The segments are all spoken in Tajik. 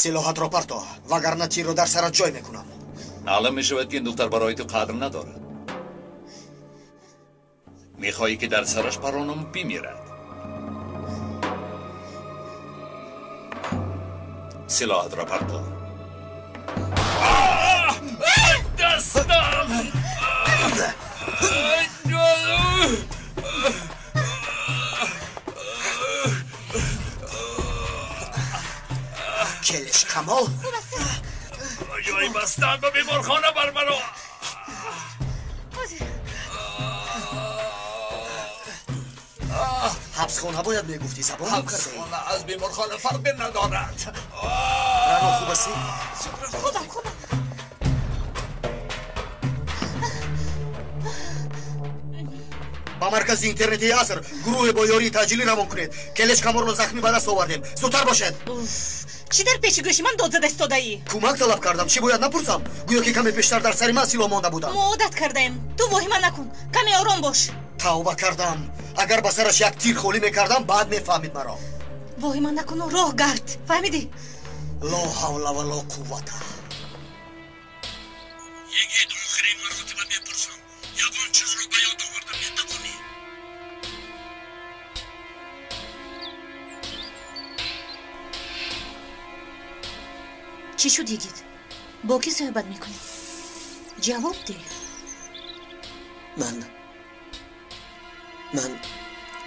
Силоҳатро парто, вагарна тирро дар сарат ҷой мекунам. Маълум мешавад, ки ин духтар барои ту қадр надорад. Мехоҳӣ, ки дар сараш паронам бимирад. Силоҳатро парто. Дастам! Келеш Камол? Ҷои бастан ба беморхона бар маро. Ҳабсхона бояд мегуфтӣ, забон ҳабсхона аз беморхона фарқе надорад. Рано, хуб астӣ? Хубам, хубам. Ба маркази интернетии аср гурӯҳе бо ёрии таъҷилӣ равон кунед. Келеш Камолро захмӣ ба даст овардем. Зудтар бошед. Чӣ дар пеши гӯши ман дод зада истодаӣ? Кӯмак талаб кардам, чӣ бояд напурсам? Гӯё ки каме пештар дар сари ман силоҳ монда будам. Мо одат кардаем. Ту воҳима накун, каме ором бош. Тавба кардам. Агар ба сараш як тир холӣ мекардам, баъд мефаҳмид маро. Воҳима накуну роҳ гард, фаҳмидӣ? Ло ҳавла ва ло қуввата. Йигит, охирин маротиба мепурсам, ягон чизро ба ёд оварда метавонӣ? Чӣ шуд, йигит? Бо кӣ суҳбат мекунӣ? Ҷавоб деҳ. Ман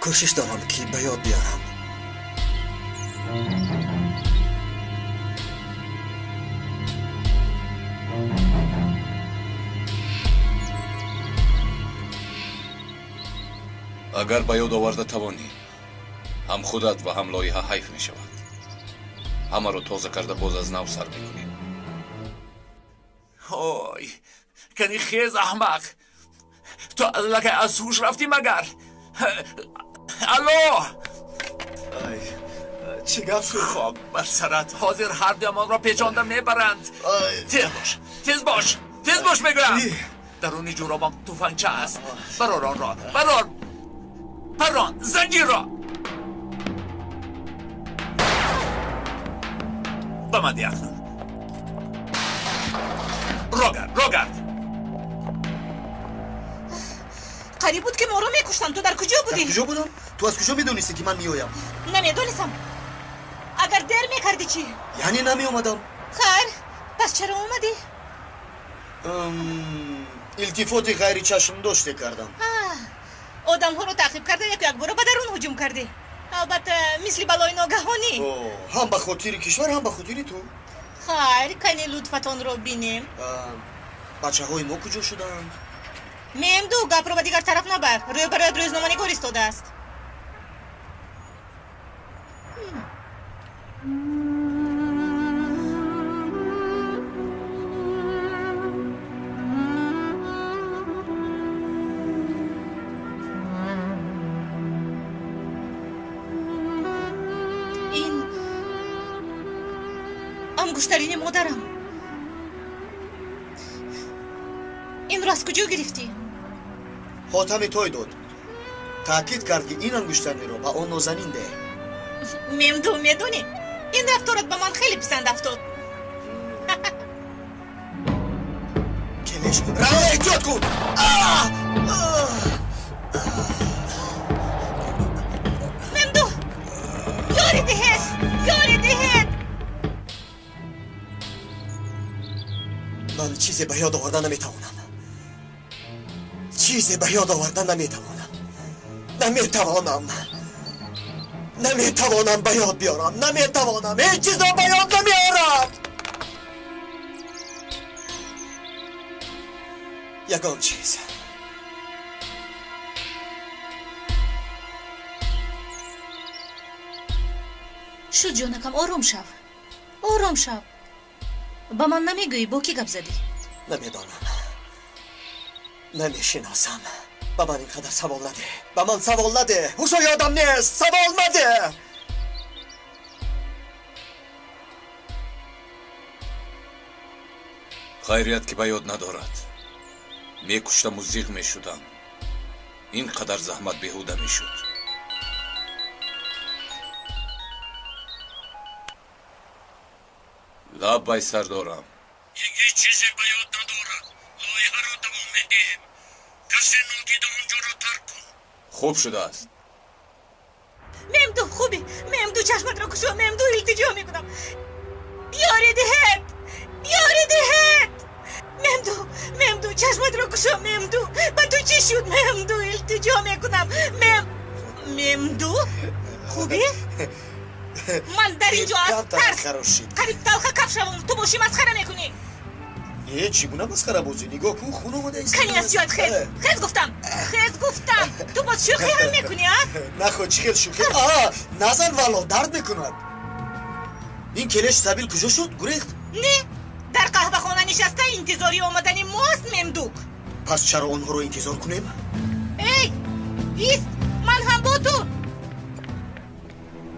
кӯшиш дорам, ки ба ёд биёрам. Агар ба ёд оварда тавонӣ, ҳам худат ва ҳам лоиҳа ҳайф мешавад. Ҳамаро тоза карда боз аз нав сар мекунем. Ой, кани хез, аҳмақ! Ту аллакай аз ҳуш рафтӣ магар? Алло! Чӣ гап шуд? Хок бар сарат, ҳозир ҳар дуямонро печонда мебаранд. Тез бош, тез бош, тез бош мегӯям. Даруни ҷӯробам туфангча аст. Барор онро, барор, парон занҷирро. Ба ман деҳ акнун. Рогард, рогард. Қариб буд, ки моро мекуштанд. Ту дар куҷо будӣ? Дар куҷо будам? Ту аз куҷо медонистӣ, ки ман меоям? Намедонистам. Агар дер мекардӣ чӣ? Яъне намеомадам. Хайр, пас чаро омадӣ? Илтифоти ғайричашмдоште кардам. Одамҳоро таъқиб карда, яку якбора ба дарун ҳуҷум кардӣ. Албатта, мисли балои ногаҳонӣ. Ҳам ба хотири кишвар, ҳам ба хотири ту. Хайр, кани лутфатонро бинем. Бачаҳои мо куҷо шуданд? Мемду, гапро ба дигар тараф набар. Рӯ ба рӯят рӯзноманигор истодааст. Ин ангуштарини модарам. Инро аз куҷо гирифтӣ? Хотами той дод. Таъкид кард, ки ин ангуштариро ба он нозанин деҳ. Мемду, медонӣ, ин рафторат ба ман хеле писанд афтод. Келеш, рано, эҳтиёт кун! Мемду, ёрӣ диҳед, ёрӣ диҳед! Ман чизе ба ёд оварда наметавонам. Чизе ба ёд оварда наметавонам. Наметавонам. Наметавонам ба ёд биёрам. Наметавонам. Ҳеҷ чизро ба ёд намеорам. Ягон чиз. Шуд, ҷонакам, ором шав, ором шав. Ба ман намегӯӣ, бо кӣ гап задӣ? Намедонам, намешиносам. Ба ман ин қадар савол надеҳ, ба ман савол надеҳ. Ҳушу ёдам нест, савол надеҳ. Хайрият, ки ба ёд надорад. Мекуштаму зиғ мешудам. Ин қадар заҳмат беҳуда мешуд. Лаббай сардорам. Йигит чизе ба ёд надорад. Лоиҳаро давом медиҳем. Касе нодида он ҷоро тарк кун. Хуб шудааст. Мемду, хубӣ. Мемду, чашматро кушо. Мемду, илтиҷо мекунам. Ёрӣ диҳед! Ёрӣ диҳед! Мемду, Мемду, чашматро кушо. Мемду, ба ту чӣ шуд? Мемду, илтиҷо мекунам. Мемду, хубӣ? Ман дар ин ҷо аз тарс қариб талха каф шавам. Ту бошӣ масхара мекунӣ. Не, чӣ гуна масхарабозӣ? Нигоҳ кун, хун омада истода. Кани аз ҷоят хез. Хез гуфтам. Хез гуфтам. Ту боз шӯхӣ ҳам мекунӣ, а? Нахо, чӣ хел шӯхӣ? А, назан валло, дард мекунад. Ин келеш сабил куҷо шуд? Гурехт? Не, дар қаҳвахона нишаста интизори омадани мост, Мемдук. Пас чаро онҳоро интизор кунем? Эй, ист, ман ҳам бо ту.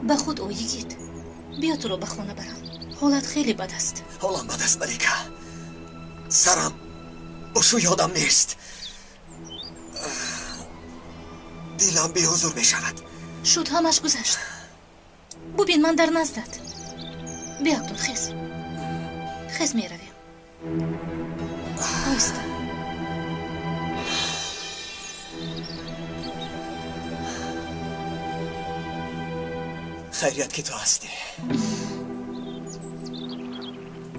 Ба худ о, йигит. Биё туро ба хона барам. Ҳолат хеле бад аст. Ҳолам бад аст, Малика. Сарам ушу ёдам нест. Дилам беҳузур мешавад. Шуд, ҳамаш гузашт. Бубин, ман дар наздат. Биё акнун, хез. Хез, меравем. Оҳиста. Хайрият ки ту ҳастӣ.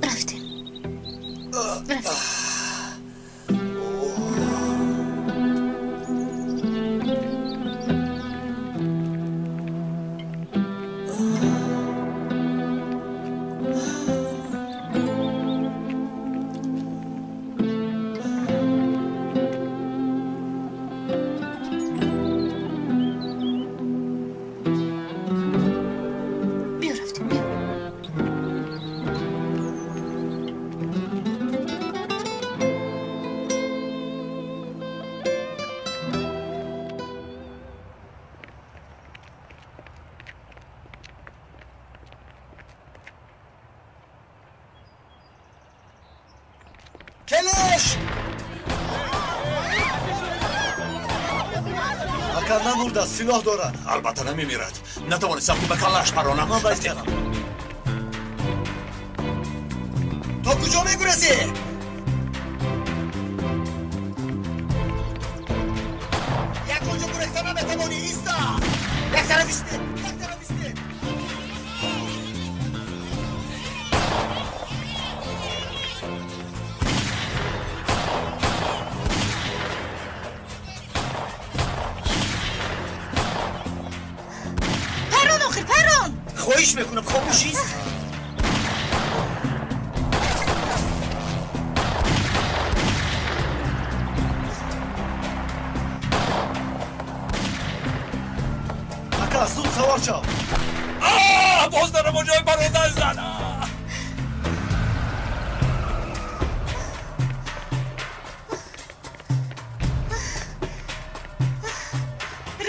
Рафтем. Рафтем. Келеш! Ака намурда, силоҳ дорад. Албатта намемирад. Натавонистам ки ба каллааш паронам. Ман байт кардам. То куҷо мегурезӣ? Як онҷо гурехта наметавонӣ, иста! Як тараф истед! Як тараф истед! Хоҳиш мекунам, хомӯш ист. Ака, зуд савор шав. Боз дар ҷои бародар зад.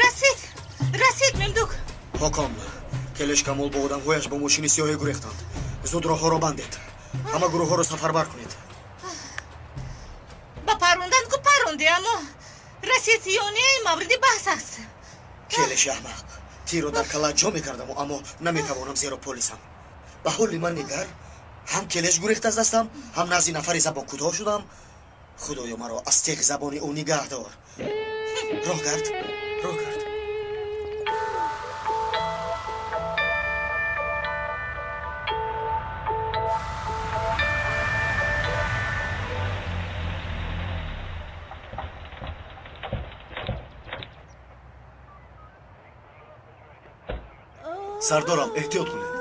Расид, расид, Мемдук. Ҳоком, Келеш Камол бо одамҳояш бо мошини сиёҳе гурехтанд. Зуд роҳҳоро бандед. Ҳама гурӯҳҳоро сафарбар кунед. Ба парондан ку паронде, аммо расид ё не мавриди баҳс аст. Келеши аҳмақ, тирро дар калла ҷо мекардаму, аммо наметавонам, зеро полисам. Ба ҳоли ман нигар, ҳам келеш гурехт аз дастам, ҳам назди нафари забонкӯтоҳ шудам. Худоё, маро аз теғи забони ӯ нигаҳ дор. Роҳ гард, роҳ гард. Сардорам, эҳтиёт кунед.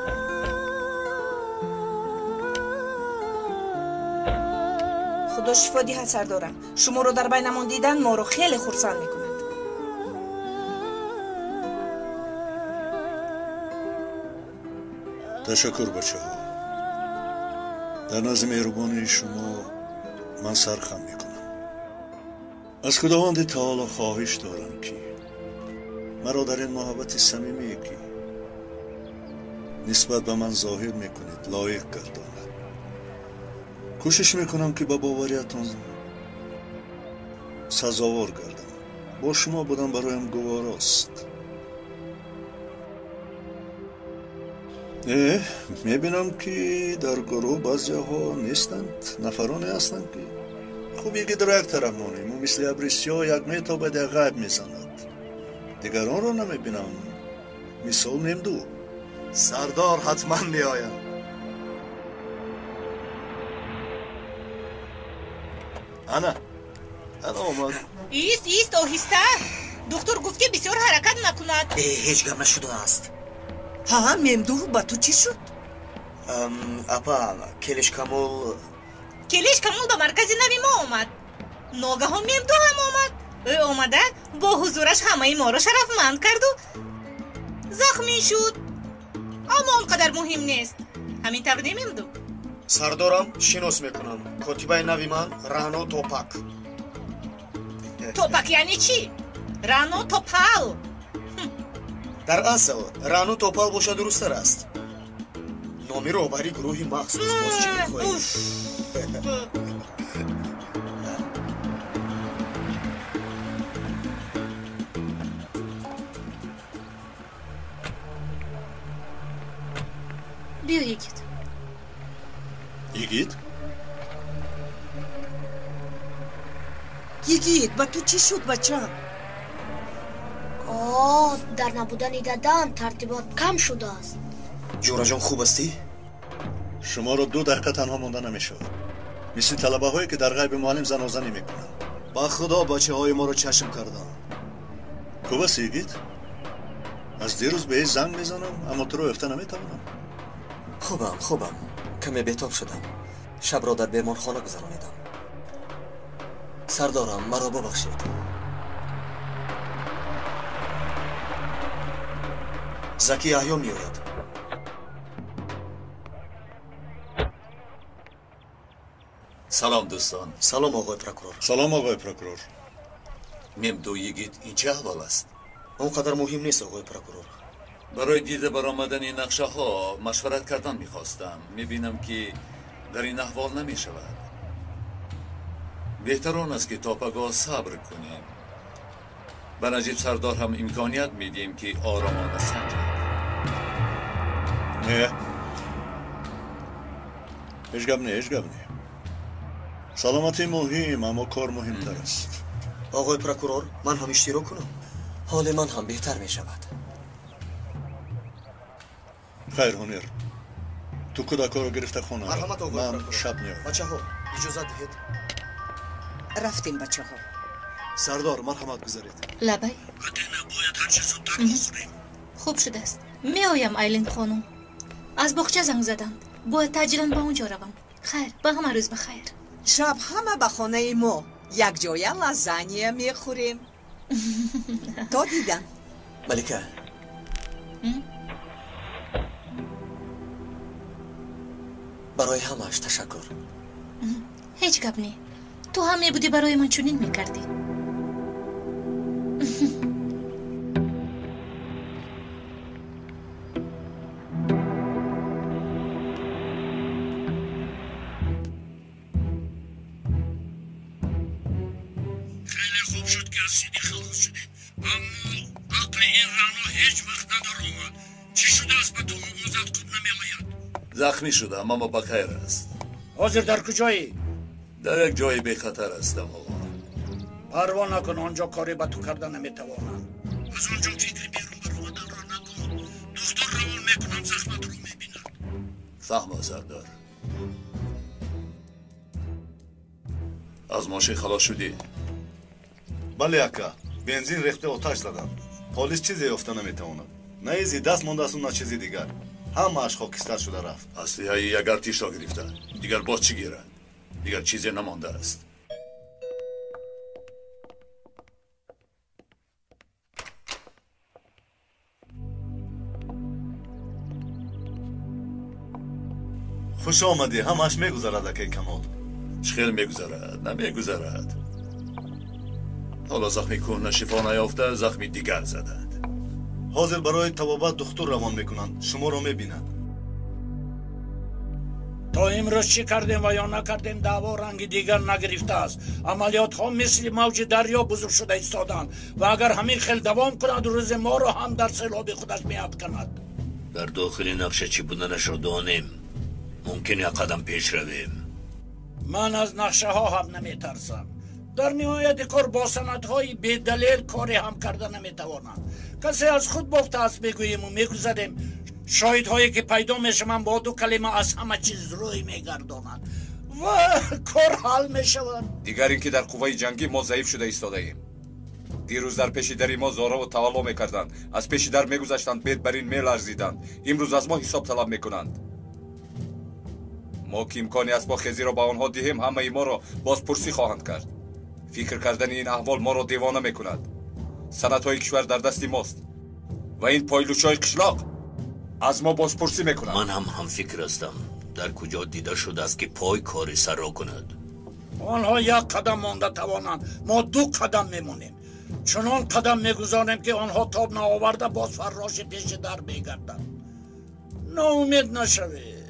Худо шифо диҳад, сардорам. Шуморо дар байнамон дидан моро хеле хурсанд мекунад. Ташаккур, бачаҳо. Дар назди меҳрубонии шумо ман сархам мекунам. Аз Худованди таоло хоҳиш дорам, ки маро дар ин муҳаббати самимие, ки нисбат ба ман зоҳир мекунед, лоиқ гардонад. Кӯшиш мекунам, ки ба бовариятон сазовор гардам. Бо шумо будан бароям гуворост. Мебинам, ки дар гурӯҳ баъзеҳо нестанд, нафароне ҳастанд, ки хуб йигитро як тараф монем. Ӯ мисли абри сиёҳ як метобад, як ғайб мезанад. Дигаронро намебинам. Мисол Мемду. Сардор ҳатман меояд. Ана, ана омад. Ист, ист, оҳиста. Духтур гуфт, ки бисёр ҳаракат накунад. Ҳеҷ гап нашудааст. Ҳа, Мемду, ба ту чӣ шуд? Апа, Келиш Камол. Келиш Камол ба маркази нави мо омад. Ногаҳон Мемду ҳам омад. Ӯ омада бо ҳузураш ҳамаи моро шарафманд карду захмӣ шуд. Аммо он қадар муҳим нест. Ҳамин тавр не, Мемду? Сардорам, шинос мекунам. Котибаи нави ман Рано Топак. Топак яъне чӣ? Рано Топал. Дар асл Рано Топал бошад дурусттар аст. Номи роҳбари гурӯҳи махсус боз чӣ мехоҳед? Биё, Йигит. Йигит? Йигит, ба ту чӣ шуд, бача? О, дар набудани дадам тартибот кам шудааст. Ҷӯраҷон, хуб ҳастӣ? Шуморо 2 дақиқа танҳо монда намешавад. Мисли талабаҳое, ки дар ғайби муаллим занозанӣ мекунанд. Ба худо бачаҳои моро чашм карданд. Хуб аст, Йигит? Аз дирӯз ба ҳеҷ занг мезанам, аммо туро ёфта наметавонам. Хубам, хубам. Каме бетоб шудам. Шабро дар беморхона гузаронидам. Сардорам, маро бубахшед. Заки Яҳё меояд. Салом, дӯстон. Салом, оғои прокурор. Салом, оғои прокурор. Мемду, Йигит, ин чӣ аҳвол аст? Он қадар муҳим нест, оғои прокурор. Барои дида баромадани нақшаҳо машварат кардан мехостам. Мебинам, ки дар ин аҳвол намешавад. Беҳтар он аст, ки то пагоҳ сабр кунем. Ба Наҷиб сардор ҳам имконият медиҳем, ки оромона санҷад. Не, ҳеҷ гап не, ҳеҷ гап не. Саломатӣ муҳим, аммо кор муҳимтар аст. Оғои прокурор, ман ҳам иштирок кунам? Ҳоли ман ҳам беҳтар мешавад. Хайр, Ҳунер, ту кӯдакҳоро гирифта хона. Марҳамат, оғои ман прокурор. Шаб меоям. Бачаҳо, иҷозат диҳед. Рафтем, бачаҳо. Сардор, марҳамат, гузаред. Лабай. Атена, бояд ҳарчи зудтар бихӯрем. Хуб шудааст. Меоям, Айлин хонум. Аз боғча занг заданд. Бояд таъҷилан ба он ҷо равам. Хайр, ба ҳама рӯз ба хайр. Шаб ҳама ба хонаи мо. Якҷоя лазанья мехӯрем. То дидан. Малика. Барои ҳамааш ташаккур. Ҳеҷ гап не. Ту ҳам мебудӣ, барои ман чунин мекардӣ. Хеле хуб шуд, ки аз сидӣ халос шудем. Аммо ақли ин Рано ҳеҷ вақт надаромад. Чӣ шудааст ба ту, овозат хуб намеояд? Захмӣ шудам, аммо ба хайр аст. Ҳозир дар куҷоӣ? Дар як ҷои бехатар ҳастам, оғо. Парво накун, он ҷо коре ба ту карда наметавонанд. Аз он ҷо фикри берун баромаданро накун. Духтур равон мекунам, захматро мебинад. Фаҳмо, сардор. Аз мошин халос шудӣ? Бале, ака, бензин рехта оташ задам. Полис чизе ёфта наметавонад. На изи даст мондаасту, на чизи дигар. Ҳамааш хокистар шуда рафт. Аслиҳаи як артишро гирифта. Дигар боз чӣ гирад? Дигар чизе намондааст. Хуш омадӣ, ҳамааш мегузарад, акай Камол. Чӣ хел мегузарад? Намегузарад. Ҳоло захми кӯҳна шифо наёфта, захми дигар заданд. Ҳозир барои табобат духтур равон мекунанд, шуморо мебинад. То имрӯз чӣ кардем ва ё накардем, даъво ранги дигар нагирифтааст. Амалиётҳо мисли мавҷи дарё бузург шуда истоданд ва агар ҳамин хел давом кунад, рӯзе моро ҳам дар селоби худаш меафканад. Дар дохили нақша чӣ буданашро донем, мумкин як қадам пеш равем. Ман аз нақшаҳо ҳам наметарсам. Дар ниҳояти кор бо санадҳои бедалел коре ҳам карда наметавонам. Касе аз худ бофтааст мегӯему мегузарем. Шоҳидҳое ки пайдо мешаванд бо ду калима аз ҳама чиз рӯй мегардонанд ва кор ҳал мешавад. Дигар ин ки дар қувваи ҷангӣ мо заиф шуда истодаем. Дирӯз дар пеши дари мо зораву тавалло мекарданд, аз пеши дар мегузаштанд, бед бар ин меларзиданд. Имрӯз аз мо ҳисоб талаб мекунанд. Мо ки имкони асбохезиро ба онҳо диҳем, ҳамаи моро бозпурсӣ хоҳанд кард. Фикр кардани ин аҳвол моро девона мекунад. Санадҳои кишвар дар дасти мост ва ин пойлучҳои қишлоқ аз мо бозпурсӣ мекунанд. Ман ҳам ҳамфикр ҳастам. Дар куҷо дида шудааст ки пой кори сарро кунад? Онҳо як қадам монда тавонанд, мо ду қадам мемонем. Чунон қадам мегузорем ки онҳо тоб наоварда боз фарроши пеши дар мегарданд. Ноумед нашавед.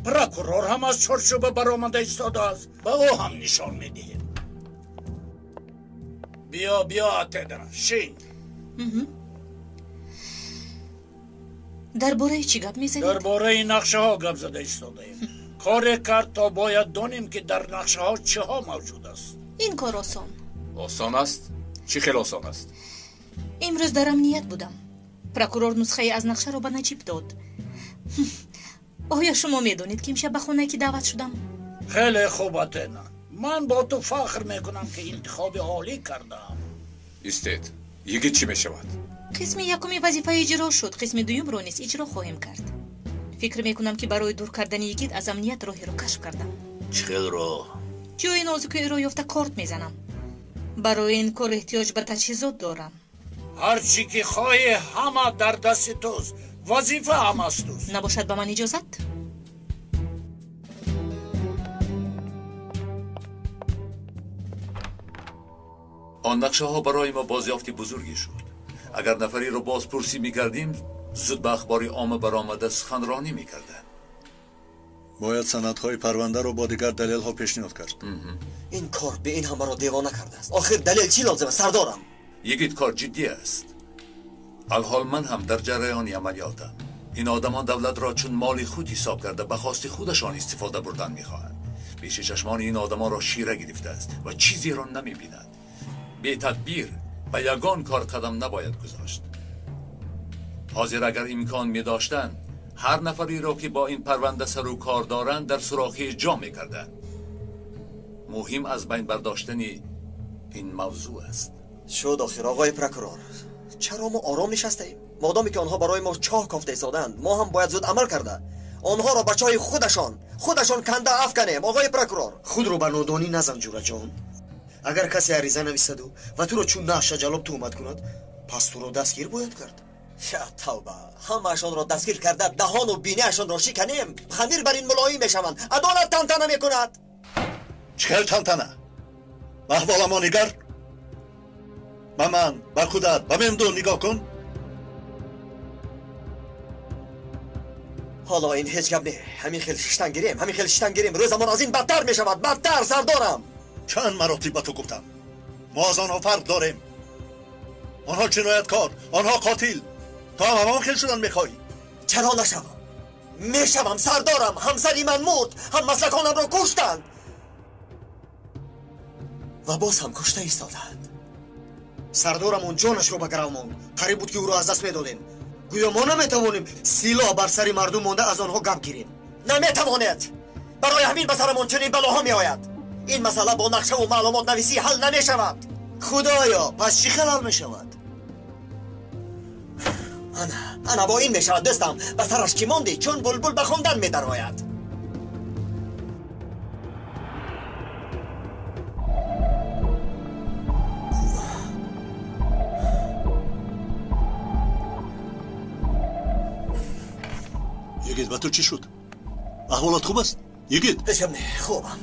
Прокурор ҳам аз чорчӯба баромада истодааст, ба ӯ ҳам нишон медиҳем. Биё, биё, Атеда, шин. Дар бораи чӣ гап мезанед? Дар бораи нақшаҳо гап зада истодаем. Коре кард то бояд донем ки дар нақшаҳо чиҳо мавҷуд аст. Ин кор осон. Осон аст? Чӣ хел осон аст? Имрӯз дар амният будам. Прокурор нусхае аз нақшаро ба Наҷиб дод. Оё шумо медонед ки имшаб ба хонае ки даъват шудам? Хеле хуб, Атена. Ман бо ту фахр мекунам ки интихоби олӣ кардаам. Истед, йигит чӣ мешавад? Қисми якуми вазифа иҷро шуд, қисми дуюмро низ иҷро хоҳем кард. Фикр мекунам ки барои дур кардани йигит аз амният роҳеро кашф кардам. Чӣ хел роҳ? Ҷои нозукиро ёфта корт мезанам. Барои ин кор эҳтиёҷ ба таҷҳизот дорам. Ҳар чӣ ки хоҳӣ ҳама дар дасти туст. Вазифа ҳам аз туст. Набошад ба ман иҷозат? Он нақшаҳо барои мо бозёфти бузурге шуд. Агар нафареро бозпурсӣ мекардем, зуд ба ахбори омма баромада суханронӣ мекарданд. Бояд санадҳои парвандаро бо дигар далелҳо пешниҳод кард. Ин кор бе ин ҳамаро девона кардааст. Охир далел чӣ лозим аст, сардорам? Йигит, кор ҷиддӣ аст. Алҳол ман ҳам дар ҷараёни амалиётам. Ин одамон давлатро чун моли худ ҳисоб карда ба хости худашон истифода бурдан мехоҳанд. Пеши чашмони ин одамонро шира гирифтааст ва чизеро намебинад. Бетадбир ба ягон кор қадам набояд гузошт. Ҳозир агар имкон медоштанд, ҳар нафареро ки бо ин парванда сару кор доранд дар сурохи ҷо мекарданд. Муҳим аз байн бардоштани ин мавзӯъ аст. Шуд охир, оғои прокурор. Чаро мо ором нишастаем? Модоме ки онҳо барои мо чоҳ кофта истоданд, мо ҳам бояд зуд амал карда онҳоро ба чоҳи худашон канда афканем. Оғои прокурор, худро ба нодонӣ назан, ҷураҷон. Агар касе ариза нависаду ва туро чун наша ҷалоб туҳмат кунад, пас туро дастгир бояд кард. Я тавба, ҳамаашонро дастгир карда даҳону бинаашонро шиканем, хамир бар ин мулоим мешаванд. Адолат тантана мекунад. Чӣ хел тантана? Ба аҳволамо нигар. Ба ман, ба худат, ба мемду нигоҳ кун. Ҳоло ин ҳеҷ гап не. Ҳамин хел шиштан гирем, ҳамин хел шиштан гирем, рӯзамон аз ин бадтар мешавад. Бадтар, сардорам. Чанд маротиб ба ту гуфтам, мо аз онҳо фарқ дорем. Онҳо ҷинояткор, онҳо қотил. То ҳам ҳамон хел шудан мехоҳӣ? Чаро нашавам? Мешавам, сардорам. Ҳамсари ман мурд, ҳам маслаконамро куштанд ва боз ҳам кушта истоданд. Сардорам он ҷонашро ба гарав монд. Қариб буд ки ӯро аз даст медодем. Гӯё мо наметавонем силоҳ бар сари мардум монда аз онҳо гап гирем. Наметавонед. Барои ҳамин ба сарамон чунин балоҳо меояд. Ин масъала бо нақшаву маълумотнависӣ ҳал намешавад. Худоё, пас чӣ хел ҳал мешавад? Ана бо ин мешавад, дӯстам. Ба сараш ки мондӣ, чун булбул ба хондан медарояд. Йигит, ба ту чӣ шуд? Аҳволат хуб аст? Йигит? Ҳеҷ гап не, хубам.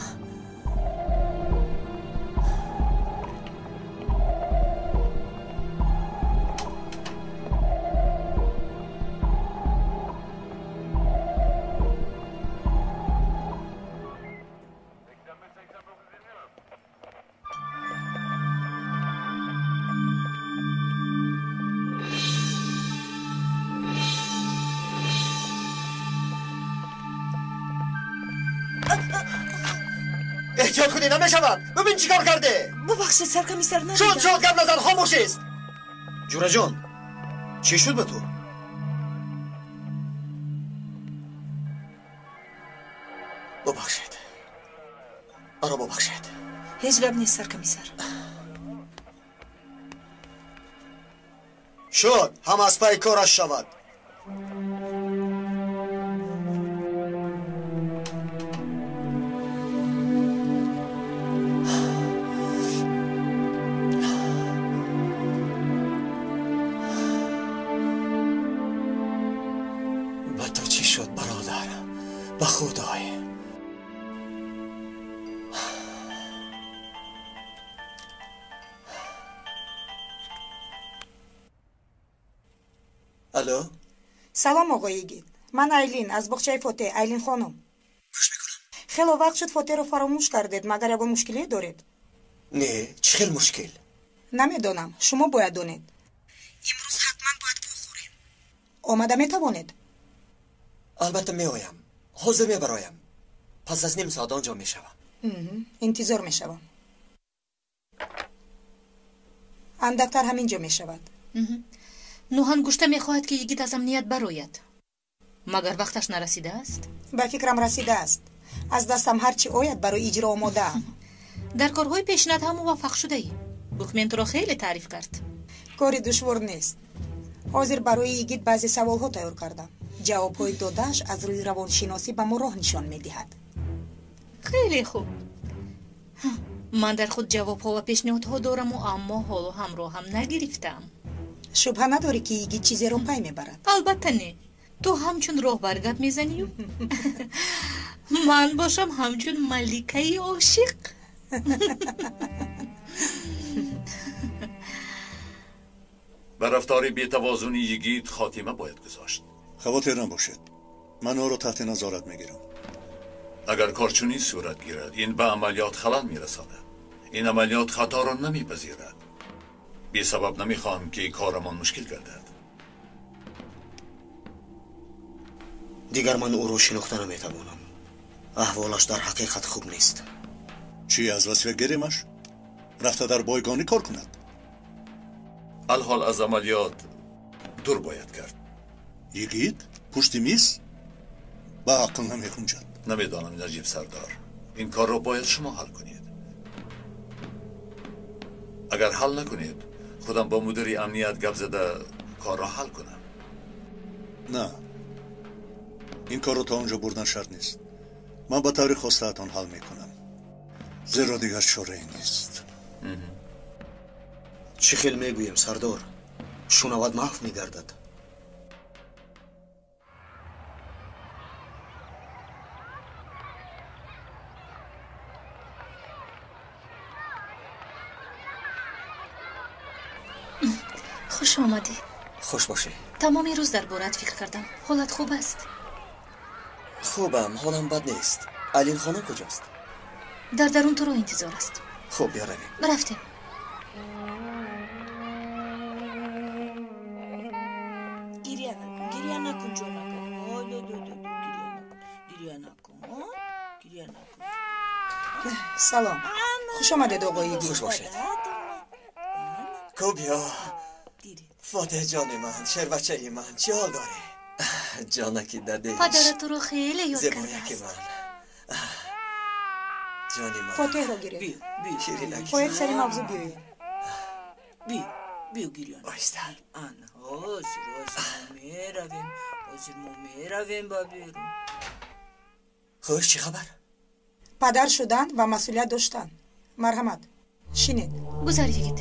Эҳтиёт кунӣ намешавад. Бибин чӣ кор кардӣ. Бубахшед, саркомиссар, надидам. Шуд, шуд, гап назан, хомӯш ист. Ҷураҷон, чӣ шуд ба ту? Бубахшед. Маро бубахшед. Ҳеҷ гап нест, саркомиссар. Шуд, ҳама аз пайи кораш шавад. Ба ту чӣ шуд, бародар? Ба худой. Алло? Салом, оғои Йигит. Ман Айлин аз боғчаи Фотеҳ, Айлин хонум. Гӯш мекунам. Хело вақт шуд Фотеҳро фаромӯш кардед, магар ягон мушкиле доред? Не, чӣ хел мушкил? Намедонам, шумо бояд донед. Имрӯз ҳатман бояд вохӯрем. Омада метавонед? Албатта меоям. Ҳозир мебароям. Пас аз ним соат он ҷо мешавам. Интизор мешавам. Андактар ҳамин ҷо мешавад. Нӯҳангушта мехоҳад, ки Йигит аз амният барояд. Магар вақташ нарасидааст? Ба фикрам расидааст. Аз дастам ҳар чӣ ояд барои иҷро омодаам. Дар корҳои пешинат ҳам муваффақ шудаӣ. Букмен туро хеле таъриф кард. Кори душвор нест. Ҳозир барои Йигит баъзе саволҳо тайёр кардам. Ҷавобҳои додааш аз рӯи равоншиносӣ ба мо роҳ нишон медиҳад. Хеле хуб. Ман дар худ ҷавобҳо ва пешниҳодҳо дораму, аммо ҳоло ҳамроҳам нагирифтаам. Шубҳа надорӣ, ки Йигит чизеро пай мебарад? Албатта не. Ту ҳамчун роҳбар гап мезанию, ман бошам ҳамчун маликаи ошиқ. Ба рафтори бетавозуни Йигит хотима бояд гузошт. Хавотир набошед, ман ӯро таҳти назорат мегирам. Агар кор чунин сурат гирад, ин ба амалиёт халал мерасонад. Ин амалиёт хаторо намепазирад. Бесабаб намехоҳам, ки корамон мушкил гардад. Дигар ман ӯро шинохта наметавонам. Аҳволаш дар ҳақиқат хуб нест. Чӣ, аз вазифа гиремаш? Рафта дар бойгонӣ кор кунад? Алҳол аз амалиёт дур бояд кард. Йигит пушти миз ба ақл намехунҷад. Намедонам, Наҷиб сардор, ин корро бояд шумо ҳал кунед. Агар ҳал накунед, худам бо мудири амният гап зада корро ҳал кунам. На, ин корро то он ҷо бурдан шарт нест. Ман ба таври хостаатон ҳал мекунам, зеро дигар чорае нест. Чӣ хел мегӯем, сардор? Шунавад маҳв мегардад. Хуш омадӣ. Хуш бошӣ. Тамоми рӯз дар бораат фикр кардам. Ҳолат хуб аст? Хубам, ҳолам бад нест. Айлин хонум куҷост? Дар дарун туро интизор аст. Хуб, биё равем. Рафтем. Гиря накун, гиря накун, ҷонакам. Ой, ду, ду, ду, гиря накун, гиря накун, гиря накун. Салом. Хуш омадед, оғои Йигит. Хуш бошед. Куб биё. Фотеҳ ҷони ман, шербачаи ман, чӣ ҳол дорӣ? Ҷонаки дадеш. Падарат туро хеле ёд Зебояки кардааст. ман. Ҷони ман. Фотеҳро гиред. Ширинак. Хоҳед сари мавзӯъ биёем. Биё, биё, гиря накун. Оҳиста. Ана, ҳозир, ҳозир мо меравем, ҳозир мо меравем ба берун. Хуш, чӣ хабар? Падар шудан ва масъулият доштан. Марҳамат, шинед. Гузар, Йигит.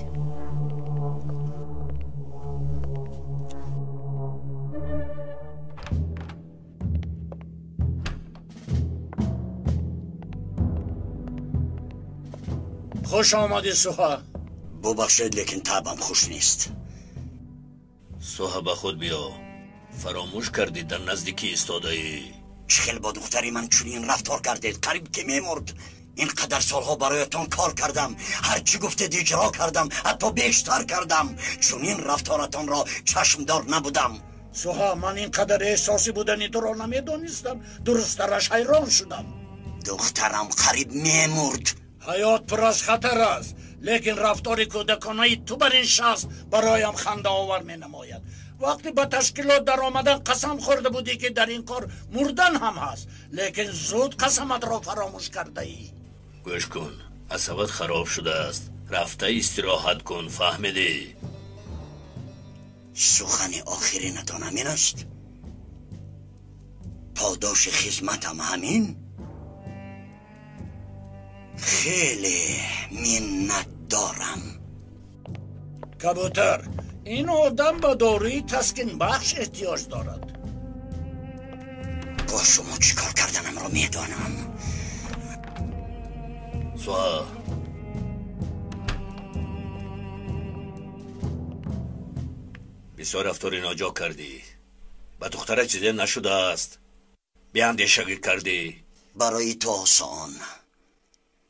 Хуш омадӣ, Суҳа. Бубахшед, лекин табам хуш нест. Суҳа, ба худ биё. Фаромӯш кардӣ дар назди кӣ истодаӣ? Чӣ хел бо духтари ман чунин рафтор кардед? Қариб ки мемурд. Ин қадар солҳо бароятон кор кардам, ҳар чӣ гуфтед иҷро кардам, ҳатто бештар кардам. Чунин рафторатонро чашмдор набудам. Суҳа, ман ин қадар эҳсосӣ будани туро намедонистам. Дурусттараш, ҳайрон шудам. Духтарам қариб мемурд. Ҳаёт пур аз хатар аст, лекин рафтори кӯдаконаи ту бар ин шахс бароям хандаовар менамояд. Вақте ба ташкилот даромадан қасам хӯрда будӣ, ки дар ин кор мурдан ҳам ҳаст, лекин зуд қасаматро фаромӯш кардаӣ. Гӯш кун, асабат хароб шудааст. Рафта истироҳат кун, фаҳмидӣ? Сухани охиринатон ҳамин аст? Подоши хизматам ҳамин? Хеле миннат дорам. Кабутар, ин одам ба доруи таскинбахш эҳтиёҷ дорад. Бо шумо чӣ кор карданамро медонам. Суҳа, бисёр рафтори ноҷо кардӣ. Ба духтара чизе нашудааст. Беандешагӣ кардӣ. Барои ту осон.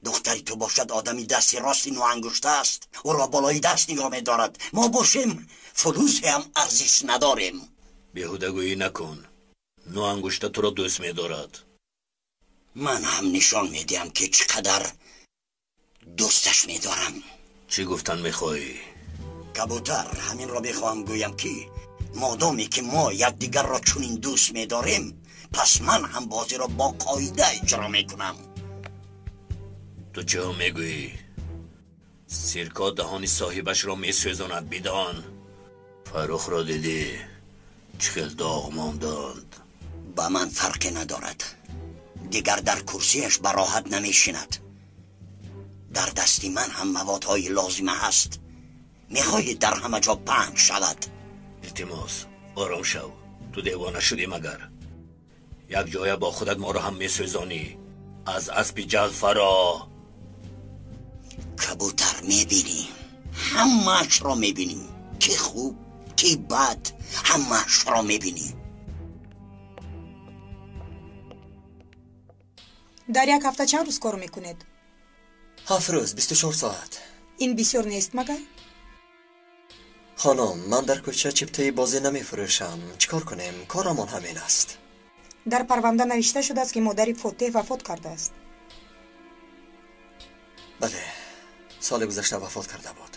Духтари ту бошад одами дасти рости ноангушта аст. Ӯро болои даст нигоҳ медорад. Мо бошем фулусе ҳам арзиш надорем. Беҳудагӯӣ накун. Ноангушта туро дӯст медорад. Ман ҳам нишон медиҳам, ки чӣ қадар дӯсташ медорам. Чӣ гуфтан мехоҳӣ? Кабутар, ҳаминро мехоҳам гӯям, ки модоме ки мо якдигарро чунин дӯст медорем, пас ман ҳам бозиро бо қоида иҷро мекунам. Ту чӣ мегӯӣ? Сирко даҳони соҳибашро месӯзонад, бидон. Фаррухро дидӣ, чӣ хел доғ монданд. Ба ман фарқе надорад. Дигар дар курсияш ба роҳат намешинад. Дар дасти ман ҳам маводҳои лозима ҳаст. Мехоҳӣ дар ҳама ҷо паҳн шавад. Илтимос, ором шав. Ту девона шудӣ магар? Як ҷоя бо худат моро ҳам месӯзонӣ. Аз аспи ҷал фаро. Кабутар, мебинӣ, ҳамаашро мебинӣ, ки хуб, ки бад, ҳамаашро мебинӣ. Дар як ҳафта чанд рӯз кор мекунед? 7 рӯз, 24 соат. Ин бисёр нест магар? Хонум, ман дар кӯча чиптаи бозӣ намефурӯшам. Чӣ кор кунем? Корамон ҳамин аст. Дар парванда навишта шудааст, ки модари Фотеҳ вафот кардааст. Бале, соли гузашта вафот карда буд.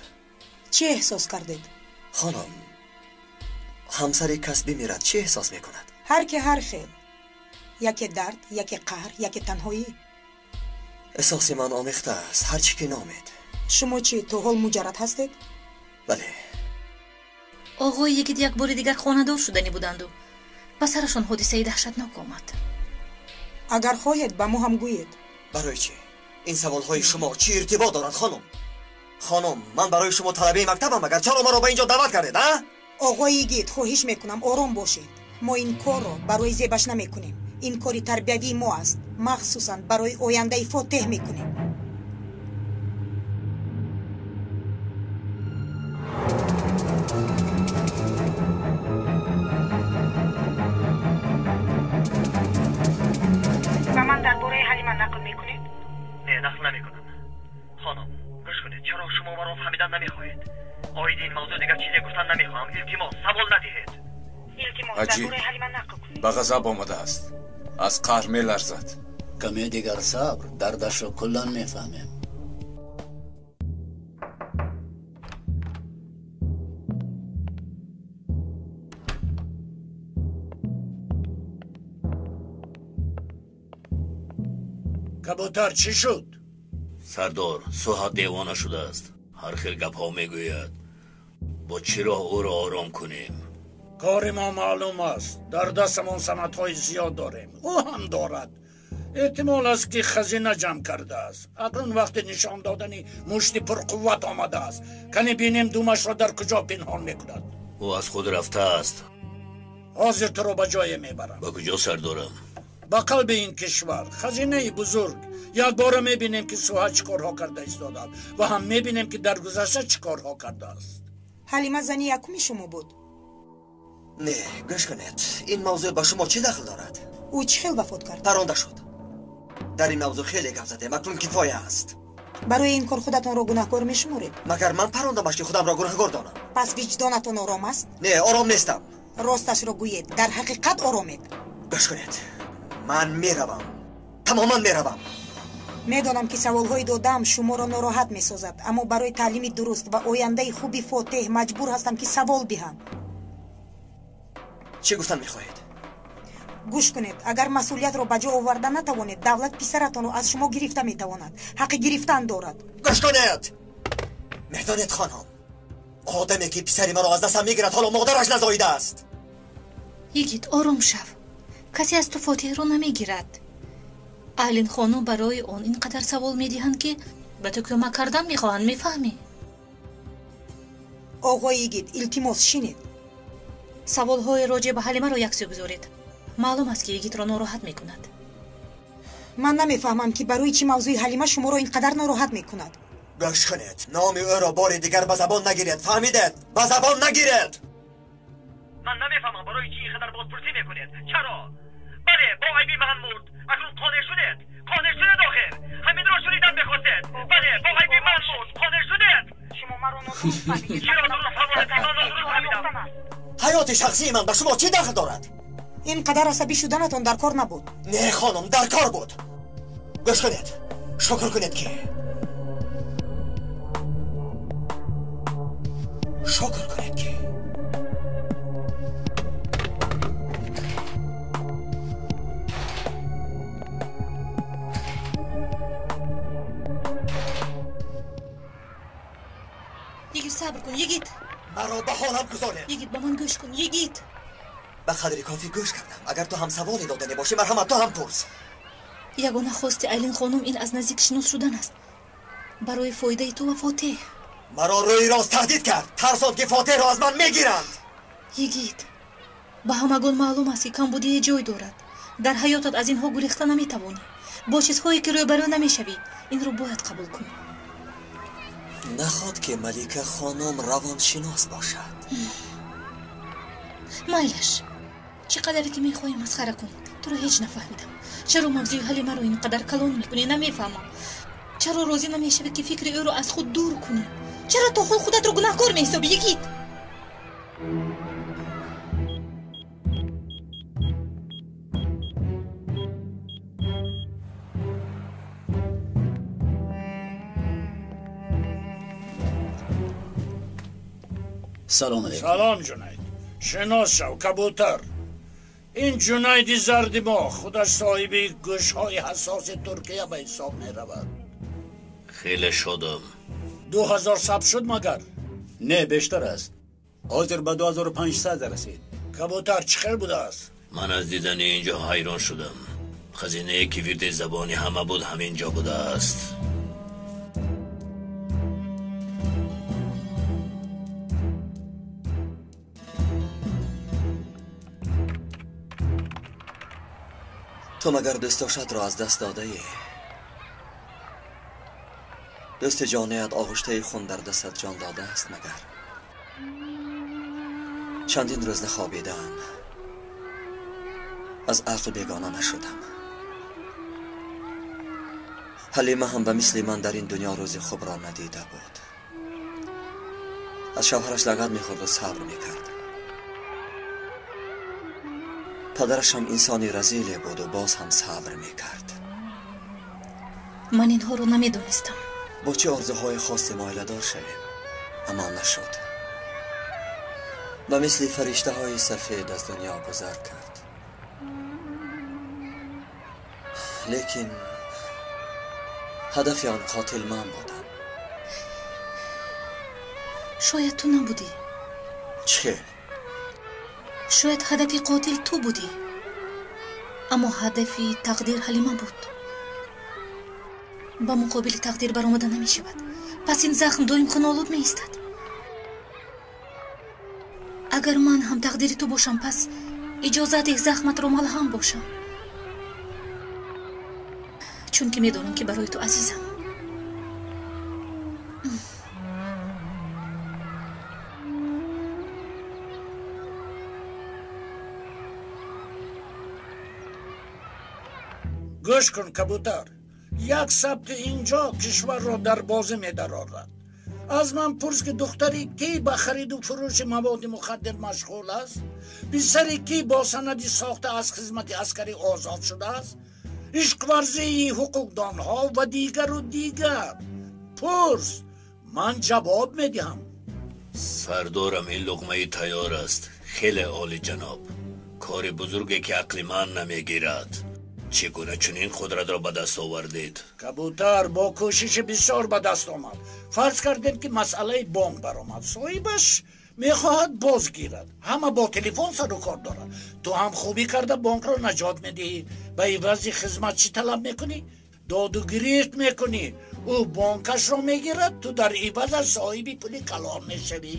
Чӣ эҳсос кардед? Хонум, ҳамсари кас бимирад, чӣ эҳсос мекунад? Ҳар ки ҳар хел. Яке дард, яке қаҳр, яке танҳоӣ. Эҳсоси ман омехта аст, ҳар чӣ ки номед. Шумо чӣ, то ҳол муҷаррад ҳастед? Бале. Оғои Йигит як бори дигар хонадор шуданӣ буданду ба сарашон ҳодисаи даҳшатнок омад. Агар хоҳед, ба мо ҳам гӯед. Барои чӣ? Ин саволҳои шумо чӣ иртибот дорад, хонум? Хонум, ман барои шумо талабаи мактабам, агар чаро маро ба ин ҷо даъват кардед, а? Оғои Йигит, хоҳиш мекунам, ором бошед. Мо ин корро барои зебаш намекунем. Ин кори тарбиявии мо аст. Махсусан барои ояндаи Фотеҳ мекунем. Ба ман дар бораи Ҳалима нақл мекунед? Не, нақл намекунам. Хонум, гӯш кунед, чаро шумо маро фаҳмидан намехоҳед? Оиди ин мавзӯъ дигар чизе гуфтан намехоҳам. Илтимос, савол надиҳед. Илтимос, дар бораи Ҳалима нақл кунед. Ба ғазаб омадааст. Аз қаҳр меларзад. Каме дигар сабр, дардашро куллан мефаҳмем. Кабутар, чӣ шуд? Сардор, Суҳа девона шудааст. Ҳар хел гапҳо мегӯяд. Бо чӣ роҳ ӯро ором кунем? Кори мо маълум аст. Дар дастамон санадҳои зиёд дорем. Ӯ ҳам дорад. Эҳтимол аст, ки хазина ҷамъ кардааст. Акнун вақти нишон додани мушти пурқувват омадааст. Кане бинем думашро дар куҷо пинҳон мекунад. Ӯ аз худ рафтааст. Ҳозир туро ба ҷое мебарам. Ба куҷо, сардорам? Ба қалби ин кишвар, хазинаи бузург. Якбора мебинем, ки Суҳа чӣ корҳо карда истодааст ва ҳам мебинем, ки дар гузашта чӣ корҳо кардааст. Ҳалима зани якуми шумо буд? Не, гӯш кунед, ин мавзӯъ ба шумо чӣ дахл дорад? Ӯ чӣ хел вафот кард? Паронда шуд. Дар ин мавзӯъ хеле гап задем, акнун кифоя аст. Барои ин кор худатонро гунаҳкор мешуморед? Магар ман парондамаш, ки худамро гунаҳкор донам? Пас виҷдонатон ором аст? Не, ором нестам. Росташро гӯед, дар ҳақиқат оромед. Гӯш кунед, ман меравам, тамоман меравам. Медонам ки саволҳои додаам шуморо нороҳат месозад, аммо барои таълими дуруст ва ояндаи хуби Фотеҳ маҷбур ҳастам ки савол диҳам. Чӣ гуфтан мехоҳед? Гӯш кунед, агар масъулиятро ба ҷо оварда натавонед, давлат писаратонро аз шумо гирифта метавонад. Ҳаққи гирифтан дорад. Гӯш кунед! Медонед хонум, одаме ки писари маро аз дастам мегирад, ҳоло модараш назоидааст. Йигит, ором шав. Касе аз ту Фотеҳро намегирад. Айлин хонум барои он ин қадар савол медиҳанд, ки ба ту кӯмак кардан мехоҳанд, мефаҳмӣ? Оғои Йигит, илтимос шинед. Саволҳои роҷеъ ба Ҳалимаро яксӯ гузоред. Маълум аст, ки Йигитро нороҳат мекунад. Ман намефаҳмам, ки барои чӣ мавзӯи Ҳалима шуморо ин қадар нороҳат мекунад. Гӯш кунед, номи ӯро бори дигар ба забон нагиред, фаҳмидед? Ба забон нагиред! Ман намефаҳмам барои чӣ ин қадар бозпурсӣ мекунед. Чаро? Бале, бо айби ман мурд. Акнун қонеъ шудед? Қонеъ шудед охир? Ҳаминро шунидан мехостед? Бале, бо айби ман мурд. Қонеъ шудед? Шумо маро нодуруст фаҳмидед. Чиро дуруст фаҳмонед? Ман нодуруст фаҳмидам. Ҳаёти шахсии ман ба шумо чӣ дахл дорад? Ин қадар асабӣ шуданатон дар кор набуд. Не хонум, дар кор буд. Гӯш кунед, шукр кунед ки Йигит, сабр кун, Йигит. Маро ба ҳолам гузоред. Йигит, ба ман гӯш кун, Йигит. Ба қадри кофӣ гӯш кардам. Агар ту ҳам саволе дода небошӣ, марҳамат, ту ҳам пурс. Ягона хости Айлин хонум ин аз наздик шинос шудан аст. Барои фоидаи ту ва Фотеҳ. Маро рӯи рост таҳдид кард. Тарсонд, ки Фотеҳро аз ман мегиранд. Йигит, ба ҳамагон маълум аст, ки камбудие ҷой дорад. Дар ҳаётат аз инҳо гурехта наметавонӣ. Бо чизҳое ки рӯбарӯ намешавӣ, инро бояд қабул кунӣ. Наход ки Малика хонум равоншинос бошад. Майлаш, чӣ қадаре ки мехоҳӣ масхара кун. Туро ҳеҷ нафаҳмидам. Чаро мавзӯи Ҳалимаро ин қадар калон мекунӣ? Намефаҳмам. Чаро розӣ намешавӣ, ки фикри ӯро аз худ дур кунӣ? Чаро то ҳол худатро гунаҳкор меҳисобӣ, Йигит? Салом алейкум. Салом, Ҷунайд. Шинос шав, кабутар. Ин Ҷунайди зарди мо худаш соҳиби гӯшҳои ҳассоси Туркия ба ҳисоб меравад. Хеле шодам. 2000 сабт шуд магар? Не, бештар аст. Ҳозир ба 2500 расид. Кабутар чӣ хел будааст? Ман аз дидани ин ҷо ҳайрон шудам. Хазинае ки вирди забони ҳама буд, ҳамин ҷо будааст. Ту магар дӯстдоштатро аз даст додаӣ? Дӯсти ҷоният оғуштаи хун дар дастат ҷон додааст магар? Чандин рӯз нахобидаам, аз ақл бегона нашудам. Ҳалима ҳам ба мисли ман дар ин дунё рӯзи хубро надида буд. Аз шавҳараш лагад мехӯрду сабр мекард. Падараш ҳам инсони разиле буду боз ҳам сабр мекард. Ман инҳоро намедонистам. Бо чӣ орзуҳое хостем оиладор шавем, аммо нашуд. Ба мисли фариштаҳои сафед аз дунё гузар кард. Лекин ҳадафи он қотил ман будам. Шояд ту набудӣ. Чӣ? Шояд ҳадафи қотил ту будӣ, аммо ҳадафи тақдир Ҳалима буд. Ба муқобили тақдир баромада намешавад. Пас ин захм доим хунолуд меистад. Агар ман ҳам тақдири ту бошам, пас иҷозат деҳ захматро малҳам бошам, чунки медонам, ки барои ту азизам. Гӯш кун, кабутар. Як сабти инҷо кишварро дар бозӣ медарорад. Аз ман пурс, ки духтари кӣ ба хариду фурӯши маводи мухаддир машғул аст, писари кӣ бо санади сохта аз хизмати аскарӣ озод шудааст. Ишқварзии ҳуқуқдонҳо ва дигару дигар. Пурс, ман ҷавоб медиҳам. Сардорам, ин луқмаи тайёр аст. Хеле олиҷаноб. Кори бузурге ки ақли ман намегирад. Чӣ гуна чунин қудратро ба даст овардед? Кабутар бо кӯшиши бисёр ба даст омад. Фарз кардем, ки масъалаи бонк баромад. Соҳибаш мехоҳад боз гирад. Ҳама бо телефон сару кор дорад. Ту ҳам хубӣ карда бонкро наҷот медиҳӣ. Ба ивази хизмат чӣ талаб мекунӣ? Доду гирифт мекунӣ. Ӯ бонкашро мегирад, ту дар ивазаш соҳиби пули калон мешавӣ.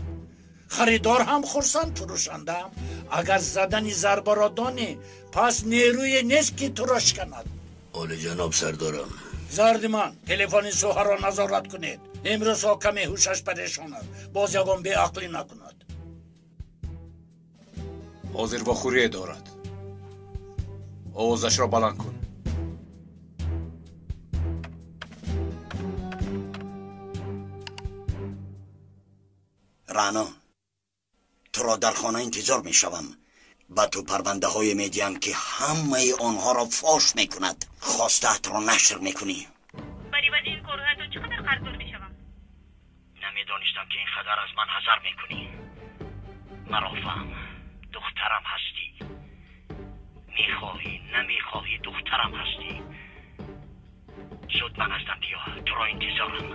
Харидор ҳам хурсанд, фурӯшанда ҳам. Агар задани зарбаро донӣ, пас нерӯе нест, ки туро шиканад. Олиҷаноб сардорам. Зарди ман, телефони Суҳаро назорат кунед. Имрӯзҳо каме ҳушаш парешон аст. Боз ягон беақлӣ накунад. Ҳозир вохӯрие дорад. Овозашро баланд кун. Рано, туро дар хона интизор мешавам. Ба ту парвандаҳое медиҳам, ки ҳамаи онҳоро фош мекунад. Хостаатро нашр мекунӣ. Бар ивази ин корҳоятон чӣ қадар қарздор мешавам? Намедонистам, ки ин қадар аз ман ҳазар мекунӣ. Маро фаҳм, духтарам ҳастӣ. Мехоҳӣ, намехоҳӣ, духтарам ҳастӣ. Зуд ба наздам биё, туро интизорам.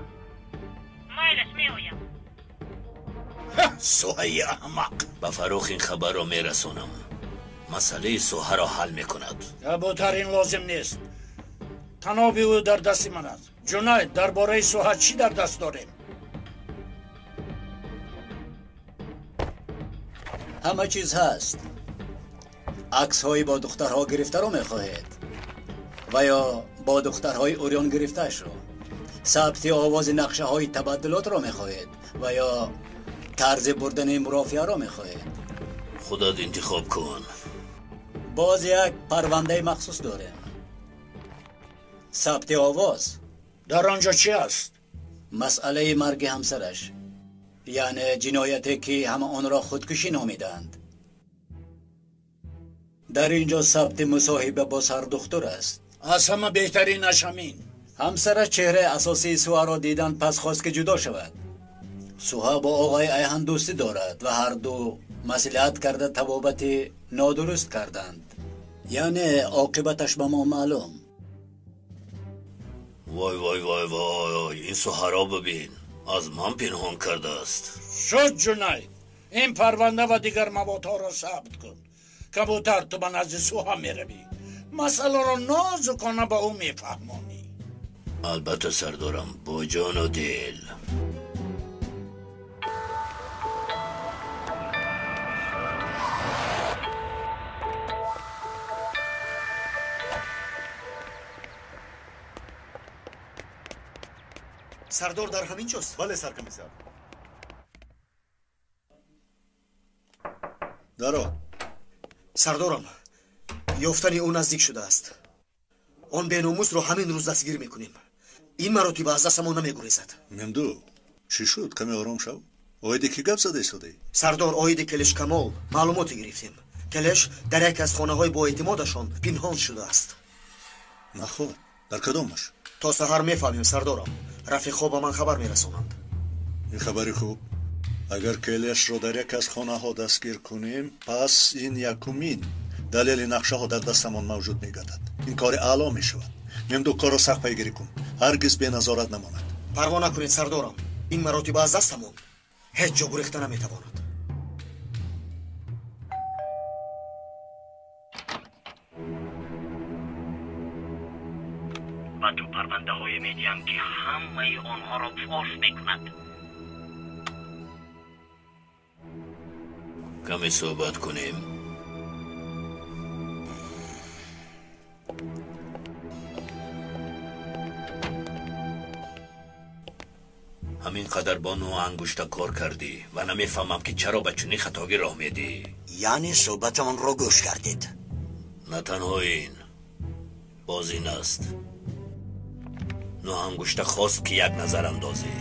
Майлаш, меоям. Суҳаи аҳмақ. Ба Фаррух ин хабарро мерасонам. Масъалаи Суҳаро ҳал мекунад. Кабутар, ин лозим нест. Таноби ӯ дар дасти ман аст. Ҷунайд, дар бораи Суҳа чӣ дар даст дорем? Ҳама чиз ҳаст. Аксҳои бо духтарҳо гирифтаро мехоҳед ва ё бо духтарҳои урён гирифтаашро? Сабти овози нақшаҳои табаддулотро мехоҳед ва ё тарзи бурдани мурофиаро мехоҳед? Худат интихоб кун. Боз як парвандаи махсус дорем. Сабти овоз. Дар он ҷо чӣ аст? Масъалаи марги ҳамсараш, яъне ҷинояте, ки ҳама онро худкушӣ номидаанд. Дар ин ҷо сабти мусоҳиба бо сардухтур аст. Аз ҳама беҳтаринаш ҳамин. Ҳамсараш чеҳраи асосии Суҳаро дидан, пас хост, ки ҷудо шавад. Суҳа бо оғои Айҳан дӯстӣ дорад ва ҳарду маслиҳат карда табобати нодуруст карданд. Яъне оқибаташ ба мо маълум. Вой, вой, вой, вой, ин Суҳаро бибин, аз ман пинҳон кардааст. Шуд, Ҷунайд, ин парванда ва дигар маводҳоро сабт кун. Кабутар, ту ба назди Суҳа меравӣ. Масъаларо нозукона ба ӯ мефаҳмонӣ. Албатта сардорам, бо ҷону дил. Сардор дар ҳамин ҷост? Бале, саркомиссар. Даро. Сардорам, ёфтани ӯ наздик шудааст. Он беномусро ҳамин рӯз дастгир мекунем. Ин маротиба аз дастамон намегурезад. Мемду, чӣ шуд? Каме ором шав. Оиди кӣ гап зада истодаӣ? Сардор, оиди Келеш Камол маълумоте гирифтем. Келеш дар яке аз хонаҳои боэътимодашон пинҳон шудааст. Наход, дар кадомаш? То саҳар мефаҳмем, сардорам. Рафиқҳо ба ман хабар мерасонанд. Ин хабари хуб. Агар Келешро дар яке аз хонаҳо дастгир кунем, пас ин якумин далели нақшаҳо дар дастамон мавҷуд мегардад. Ин кори аъло мешавад. Мемду, корро сахт пайгирӣ кун. Ҳаргиз беназорат намонад. Парво накунед, сардорам. Ин маротиба аз дастамон ҳеҷ ҷо гурехта наметавонад. Ба ту парвандаҳое медиҳам, ки ҳамаи онҳоро фош мекунад. Каме суҳбат кунем. Ҳамин қадар бо нӯ ангушта кор кардӣ ва намефаҳмам, ки чаро ба чунин хатогӣ роҳ медиҳӣ. Яъне суҳбатамонро гӯш кардед? На танҳо ин, боз ин аст. Нӯ ангушта хост, ки як назар андозӣ.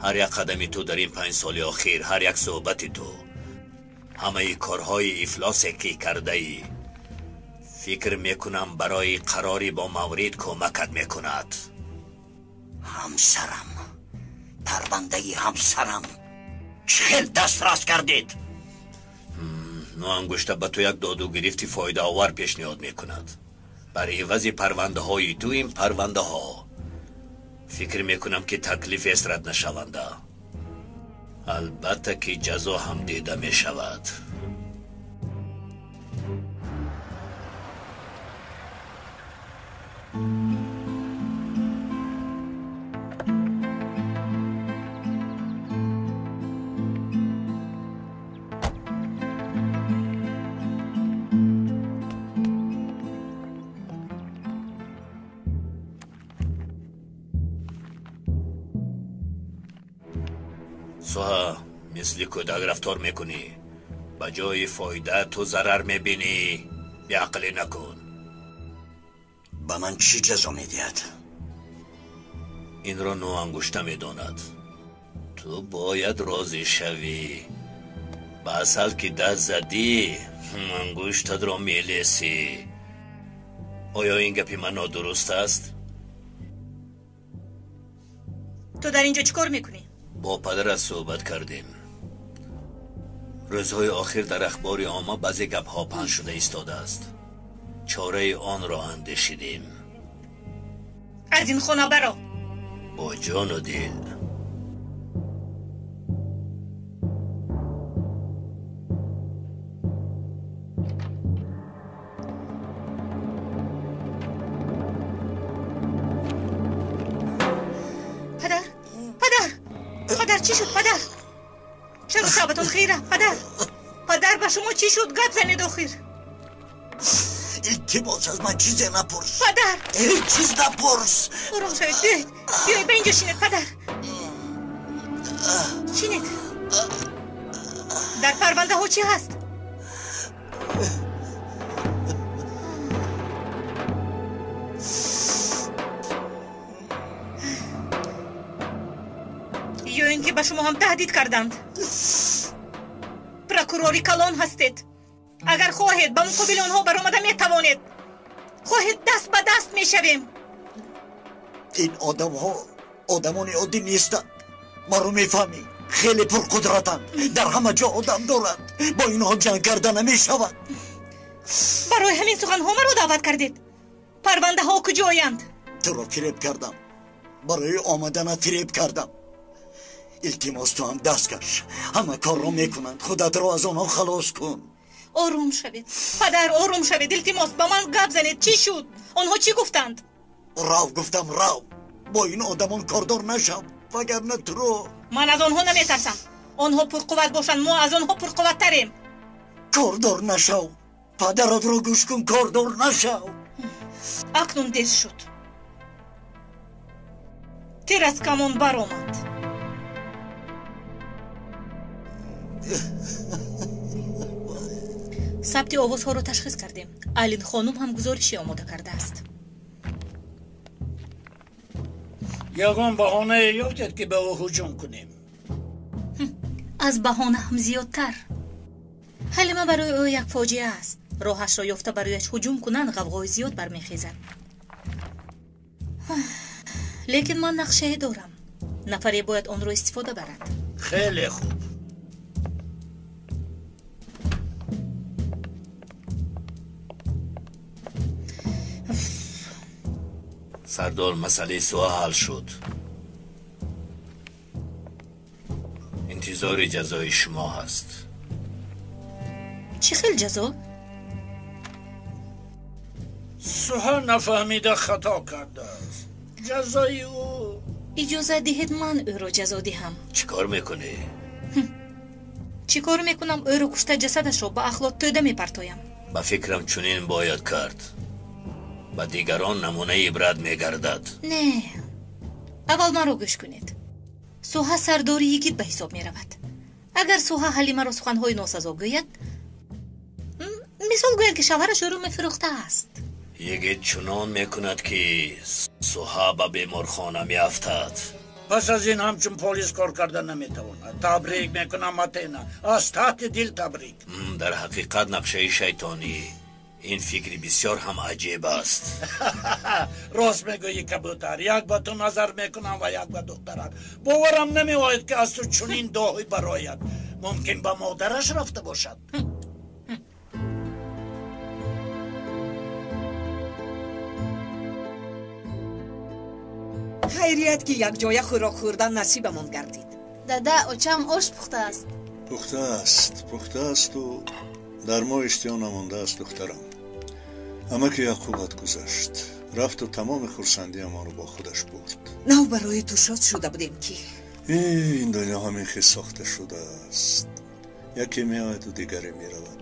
Ҳар як қадами ту дар ин 5 соли охир, ҳар як суҳбати ту, ҳамаи корҳои ифлосе ки кардаӣ, фикр мекунам барои қарори бо маврид кӯмакат мекунад. Ҳамсарам, парвандаи ҳамсарам, чӣ хел дастрас кардед? Ноангушта ба ту як доду гирифти фоидаовар пешниҳод мекунад. Бар ивази парвандаҳои ту ин парвандаҳо. Фикр мекунам ки таклиф рад нашаванда. Албатта ки ҷазо ҳам дида мешавад. Суҳа, мисли кӯдак рафтор мекунӣ. Ба ҷои фоида ту зарар мебинӣ. Беақлӣ накун. Ба ман чӣ ҷазо медиҳад? Инро ноангушта медонад. Ту бояд розӣ шавӣ. Ба асал ки даст задӣ, ангуштатро мелесӣ. Оё ин гапи ман нодуруст аст? Ту дар ин ҷо чӣ кор мекунӣ? Бо падарат суҳбат кардем. Рӯзҳои охир дар ахбори омма баъзе гапҳо паҳн шуда истодааст. Чораи онро андешидем. Аз ин хона баро. Бо ҷону дил. Падар, падар, падар, чӣ шуд, падар? Чаро шабатон хира, падар? Падар, ба шумо чӣ шуд? Гап занед охир. Илтимос, аз ман чизе напурс. Падар! Ҳеҷ чиз напурс. Ором шавед, биёед, биёед ба инҷо шинед, падар. Шинед. Дар парвандаҳо чӣ ҳаст? Ё ин ки ба шумо ҳам таҳдид карданд? Прокурори калон ҳастед. Агар хоҳед ба муқобили онҳо баромада метавонед. Хоҳед даст ба даст мешавем. Ин одамҳо одамони оддӣ нестанд. Маро мефаҳмӣ? Хеле пурқудратанд. Дар ҳама ҷо одам доранд. Бо инҳо ҷанг карда намешавад. Барои ҳамин суханҳо маро даъват кардед? Парвандаҳо куҷоянд? Туро фиреб кардам. Барои омаданат фиреб кардам. Илтимос, ту ҳам даст каш. Ҳама корро мекунанд. Худатро аз онҳо халос кун. Ором шавед падар, ором шавед. Илтимос, ба ман гап занед. Чӣ шуд? Онҳо чӣ гуфтанд? Рав, гуфтам, рав. Бо ин одамон кордор нашав, вагарна туро. Ман аз онҳо наметарсам. Онҳо пурқувват бошанд, мо аз онҳо пурқувваттарем. Кордор нашав, падаратро гӯш кун, кордор нашав. Акнун дер шуд. Тир аз камон баромад. Сабти овозҳоро ташхис кардем. Айлин хонум ҳам гузорише омода кардааст. Ягон баҳонае ёфтед ки ба ӯ ҳуҷум кунем? Аз баҳона ҳам зиёдтар. Ҳалима барои ӯ як фоҷиа аст. Роҳашро ёфта барояш ҳуҷум кунанд, ғавғои зиёд бармехезад. Лекин ман нақшае дорам. Нафаре бояд онро истифода барад. Хеле хуб. Сардор, масъалаи суҳа ҳал шуд. Интизори ҷазои шумо ҳаст. Чӣ хел ҷазо? Суҳа нафаҳмида хато кардааст. Ҷазои ӯ. Иҷозат диҳед ман ӯро ҷазо диҳам. Чӣ кор мекунӣ? Чӣ кор мекунам? Ӯро кушта ҷасадашро ба ахлот тӯда мепартоям. Ба фикрам чунин бояд кард. Ба дигарон намунаи ибрат мегардад. Не, аввал маро гӯш кунед. Суҳа сардори йигит ба ҳисоб меравад. Агар Суҳа Ҳалимаро суханҳои носазо гӯяд, мисол гӯяд ки шавҳараш ӯро мефурӯхтааст. Йигит чунон мекунад ки Суҳа ба беморхона меафтад. Пас аз ин ҳамчун полис кор карда наметавонад. Табрик мекунам, Атена, аз таҳти дил табрик. Дар ҳақиқат нақшаи шайтонӣ. Ин фикри бисёр ҳам аҷиб аст. Рост мегӯӣ, кабутар. Як ба ту назар мекунам ва як ба духтарак. Боварам намеояд, ки аз ту чунин доҳӣ барояд. Мумкин ба модараш рафта бошад. Хайрият, ки якҷоя хӯрок хӯрдан насибамон гардид. Дада, очам ош пухтааст. Пухтааст, пухтаасту дар мо иштиҳо намондааст, духтарам. Амаки Яъқубат гузашт, рафту тамоми хурсандиамонро бо худаш бурд. Нав барои ту шод шуда будем, ки ин дунё ҳамин хел сохта шудааст. Яке меояду дигаре меравад,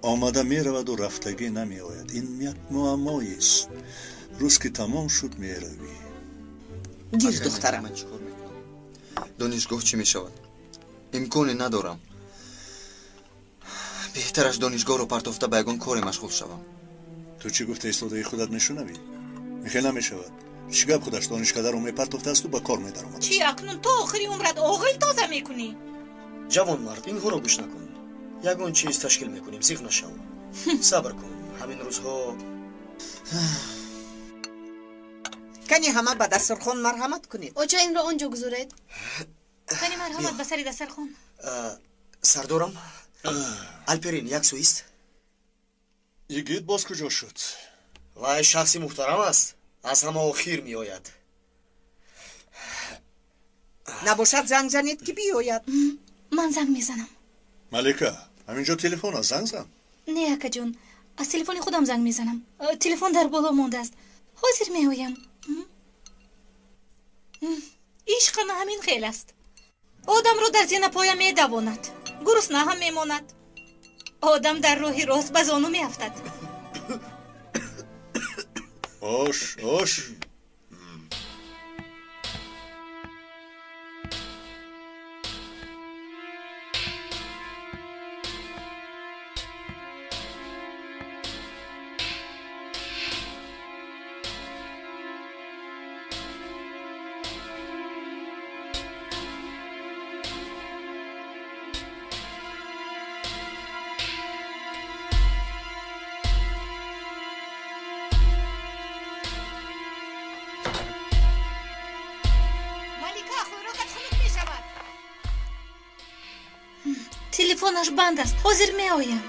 омада мераваду рафтагӣ намеояд. Ин як муаммоест. Рӯз ки тамом шуд, меравӣ. Гир, духтарам. Ман чӣ кор мекунам? Донишгоҳ чӣ мешавад? Имконе надорам. Беҳтараш донишгоҳро партофта ба ягон коре машғул шавам. Ту чӣ гуфта истодаи худат мешунавӣ? Михел намешавад. Чӣ гап, худаш донишкадаро мепартофтаасту ба кор медаромад. Чӣ, акнун то охири умрат оғил тоза мекунӣ? Ҷавонмард, инҳоро гӯш накун. Ягон чиз ташкил мекунем, зиқ нашав. Сабр кун, ҳамин рӯзҳо. Кани ҳама ба дастархон марҳамат кунед. Оча, инро он ҷо гузоред. Кани марҳамат ба сари дастархон. Сардорам, Алперин як сӯист. Йигит боз куҷо шуд? Вай шахси муҳтарам аст, аз ҳама охир меояд. Набошад, занг занед, ки биёяд. Ман занг мезанам. Малика, ҳаминҷо телефон аст, занг зан. Не, акаҷон, аз телефони худам занг мезанам. Телефон дар боло мондааст, ҳозир меоям. Ишқ ана ҳамин хел аст. Одамро дар зинапоя медавонад, гурусна ҳам мемонад. Одам дар роҳи рост ба зону меафтад. Ош, ош. Телефонаш банд аст, ҳозир меоям.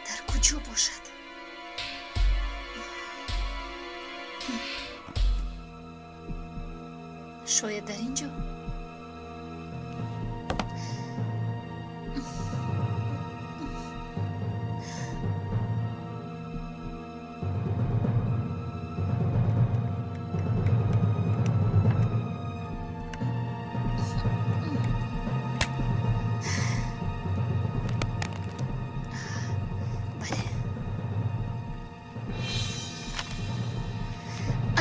Дар куҷо бошад? Шояд дар ин ҷо.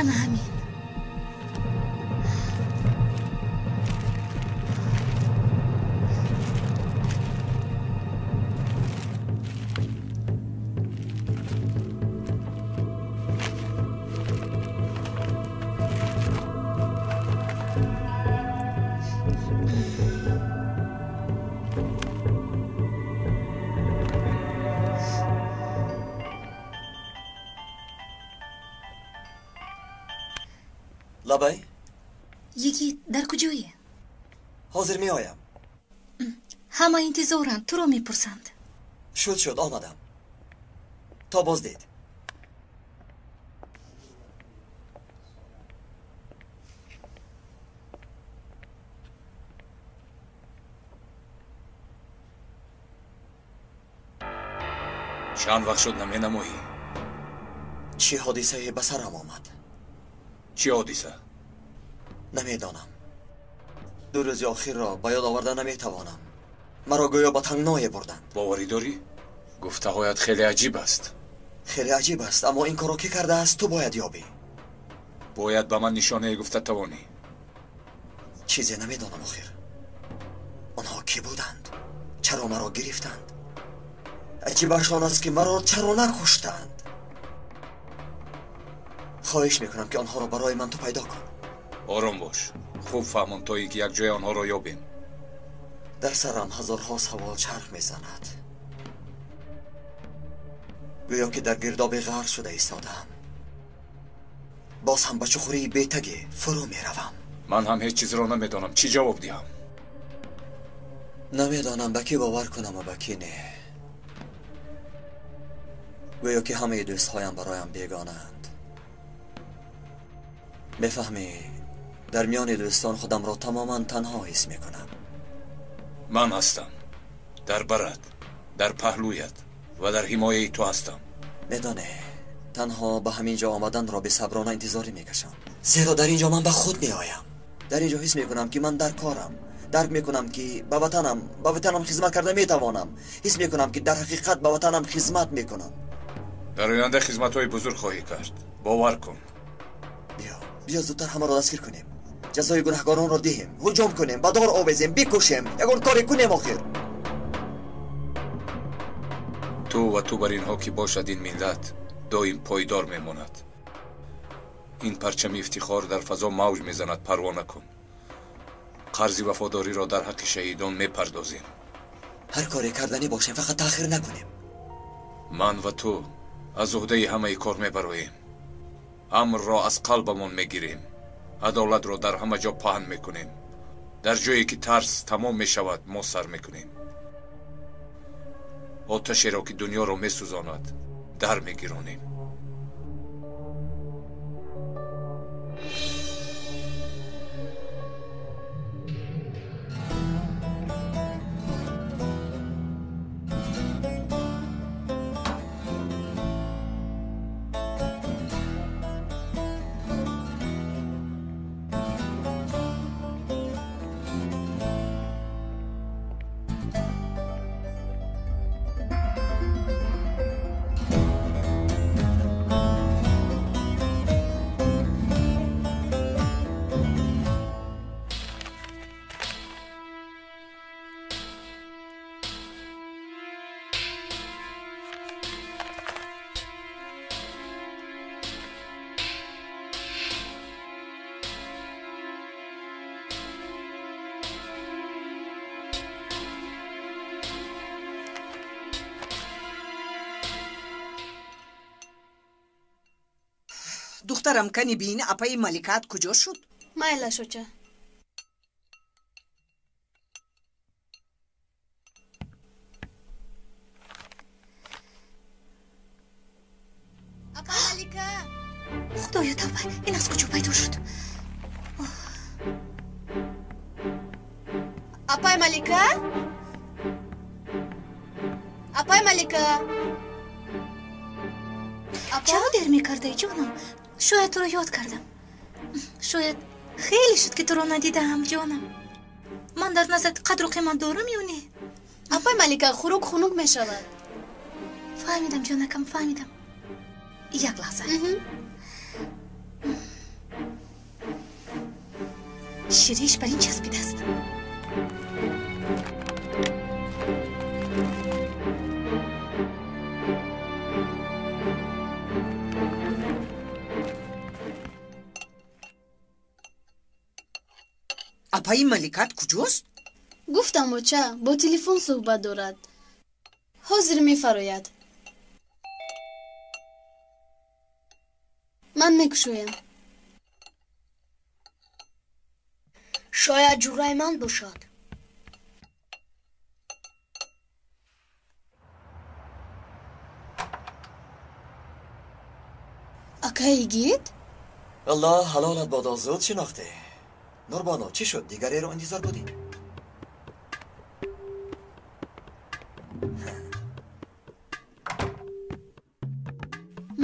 Ана ҳамин. Лабай? Йигит, дар куҷое? Ҳозир меоям. Ҳама интизоранд, туро мепурсанд. Шуд, шуд, омадам. То боздид. Чанд вақт шуд наменамоӣ? Чӣ ҳодисае ба сарам омад? Чӣ ҳодиса? Намедонам. Ду рӯзи охирро ба ёд оварда наметавонам. Маро гӯё ба тангное бурданд. Боварӣ дорӣ? Гуфтаҳоят хеле аҷиб аст. Хеле аҷиб аст, аммо ин корро кӣ кардааст, ту бояд ёбӣ. Бояд ба ман нишонае гуфта тавонӣ. Чизе намедонам охир. кӣ буданд? Чаро маро гирифтанд? Аҷибаш он аст, ки маро чаро накуштанд? Хоҳиш мекунам, ки онҳоро барои ман ту пайдо кун. Ором бош, хуб фаҳмон, то ин ки як ҷои онҳоро ёбем. Дар сарам ҳазорҳо савол чарх мезанад. Гӯё ки дар гирдоби ғарқ шуда истодаам. Боз ҳам ба чуқурии бетагӣ фурӯ меравам. Ман ҳам ҳеҷ чизро намедонам. Чӣ ҷавоб диҳам? Намедонам ба кӣ бовар кунам ва ба кӣ не. Гӯё ки ҳамаи дӯстҳоям бароям бегонаанд. Мефаҳмӣ, дар миёни дӯстон худамро тамоман танҳо ҳис мекунам. Ман ҳастам дар барат, дар паҳлӯят ва дар ҳимояи ту ҳастам. Медонӣ, танҳо ба ҳамин ҷо омаданро бесаброна интизорӣ мекашам, зеро дар ин ҷо ман ба худ меоям. Дар ин ҷо ҳис мекунам, ки ман дар корам. Дарк мекунам, ки ба ватанам хизмат карда метавонам. Ҳис мекунам, ки дар ҳақиқат ба ватанам хизмат мекунам. Дар оянда хизматҳои бузург хоҳӣ кард, бовар кун. Биё зудтар ҳамаро дастгир кунем, ҷазои гунаҳкоронро диҳем, ҳуҷум кунем, ба дор овезем, бикушем, ягон коре кунем охир. Ту ва ту бар инҳо ки бошад, ин миллат доим пойдор мемонад. Ин парчами ифтихор дар фазо мавҷ мезанад, парво накун. Қарзи вафодориро дар ҳаққи шаҳидон мепардозем. Ҳар коре карданӣ бошем, фақат таъхир накунем. Ман ва ту аз уҳдаи ҳамаи кор мебароем. Амрро аз қалбамон мегирем. Адолатро дар ҳама ҷо паҳн мекунем. Дар ҷое ки тарс тамом мешавад, мо сар мекунем. Оташеро ки дунёро месӯзонад, дар мегиронем. Духтарам, кани бин, апаи Маликаат куҷо шуд? Майлаш, оча. Апа Малика! Худоё, тавба, ин аз куҷо пайдо шуд? Апай Малика? Апай Малика? Чаро дер мекардаи, ҷонам? Шояд туро ёд кардам. Шояд хеле шуд, ки туро надидаам, ҷонам. Ман дар назарат қадру қимат дорам ё не? Апай Малика, хӯрок хунук мешавад. Фаҳмидам, ҷонакам, фаҳмидам. Як лаҳза. Шириш бар ин часпидааст. Апаи Маликат куҷост? Гуфтам, оча, бо телефон суҳбат дорад. Ҳозир мефарояд. Ман мекушоям. Шояд ҷуръаи ман бошад. Акаи Игит? Аллоҳ ҳалолат бодо, зуд шинохтӣ. Нурбоно, чӣ шуд? Дигареро интизор будӣ?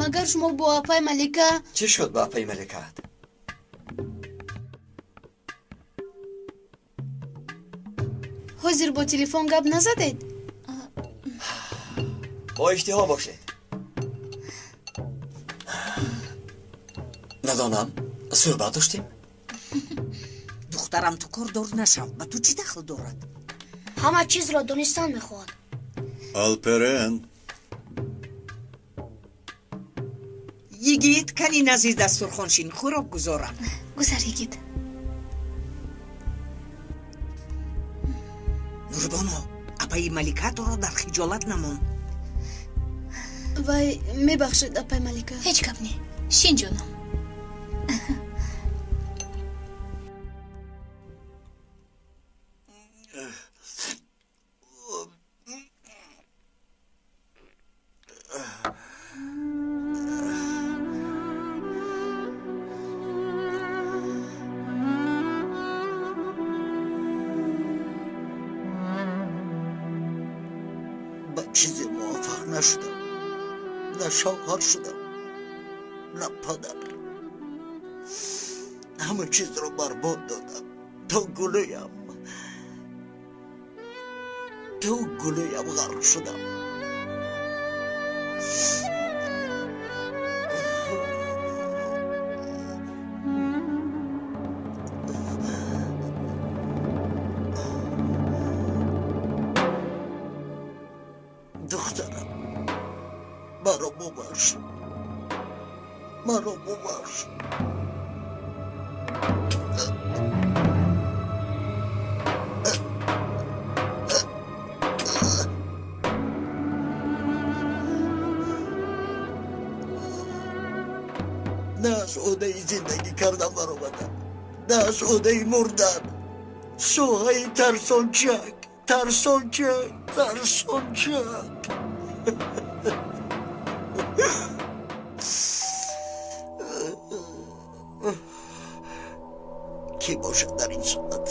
Магар шумо бо апаи Малика? Чӣ шуд ба апаи Маликаат? Ҳозир бо телефон гап назадед? Бо иштиҳо бошед. Надонам, суҳбат доштем? Духтарам, ту кордор нашав. Ба ту чӣ дахл дорад? Ҳама чизро донистан мехоҳад. Алперен. Йигит, кани назди дастурхон шин, хӯрок гузорам. Гузар, йигит. Нурбоно, апаи Малика туро дар хиҷолат намон. Вай, мебахшед, апаи Малика. Ҳеҷ гап не. Шин, ҷоном. Ба чизе муваффақ нашудам. На шавҳар шудам, на падар. Ҳама чизро барбод додам. То гулӯям ғарқ шудам. Духтарам, маро бубахш, маро бубахш. На аз ӯҳдаи зиндагӣ кардан баромадам, на аз ӯҳдаи мурдан. Соҳаи тарсончак, тарсончак, тарсончак. Кӣ бошад дар ин соат?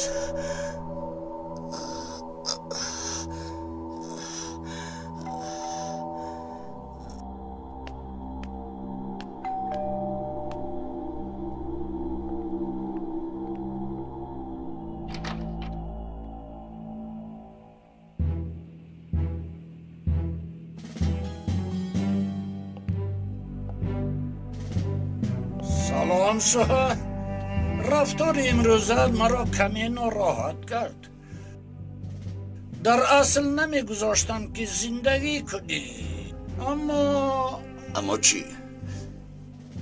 Салом, Суҳа. Рафтори имрӯзат маро каме нороҳат кард. Дар асл намегузоштам, ки зиндагӣ кунӣ. Аммо чӣ?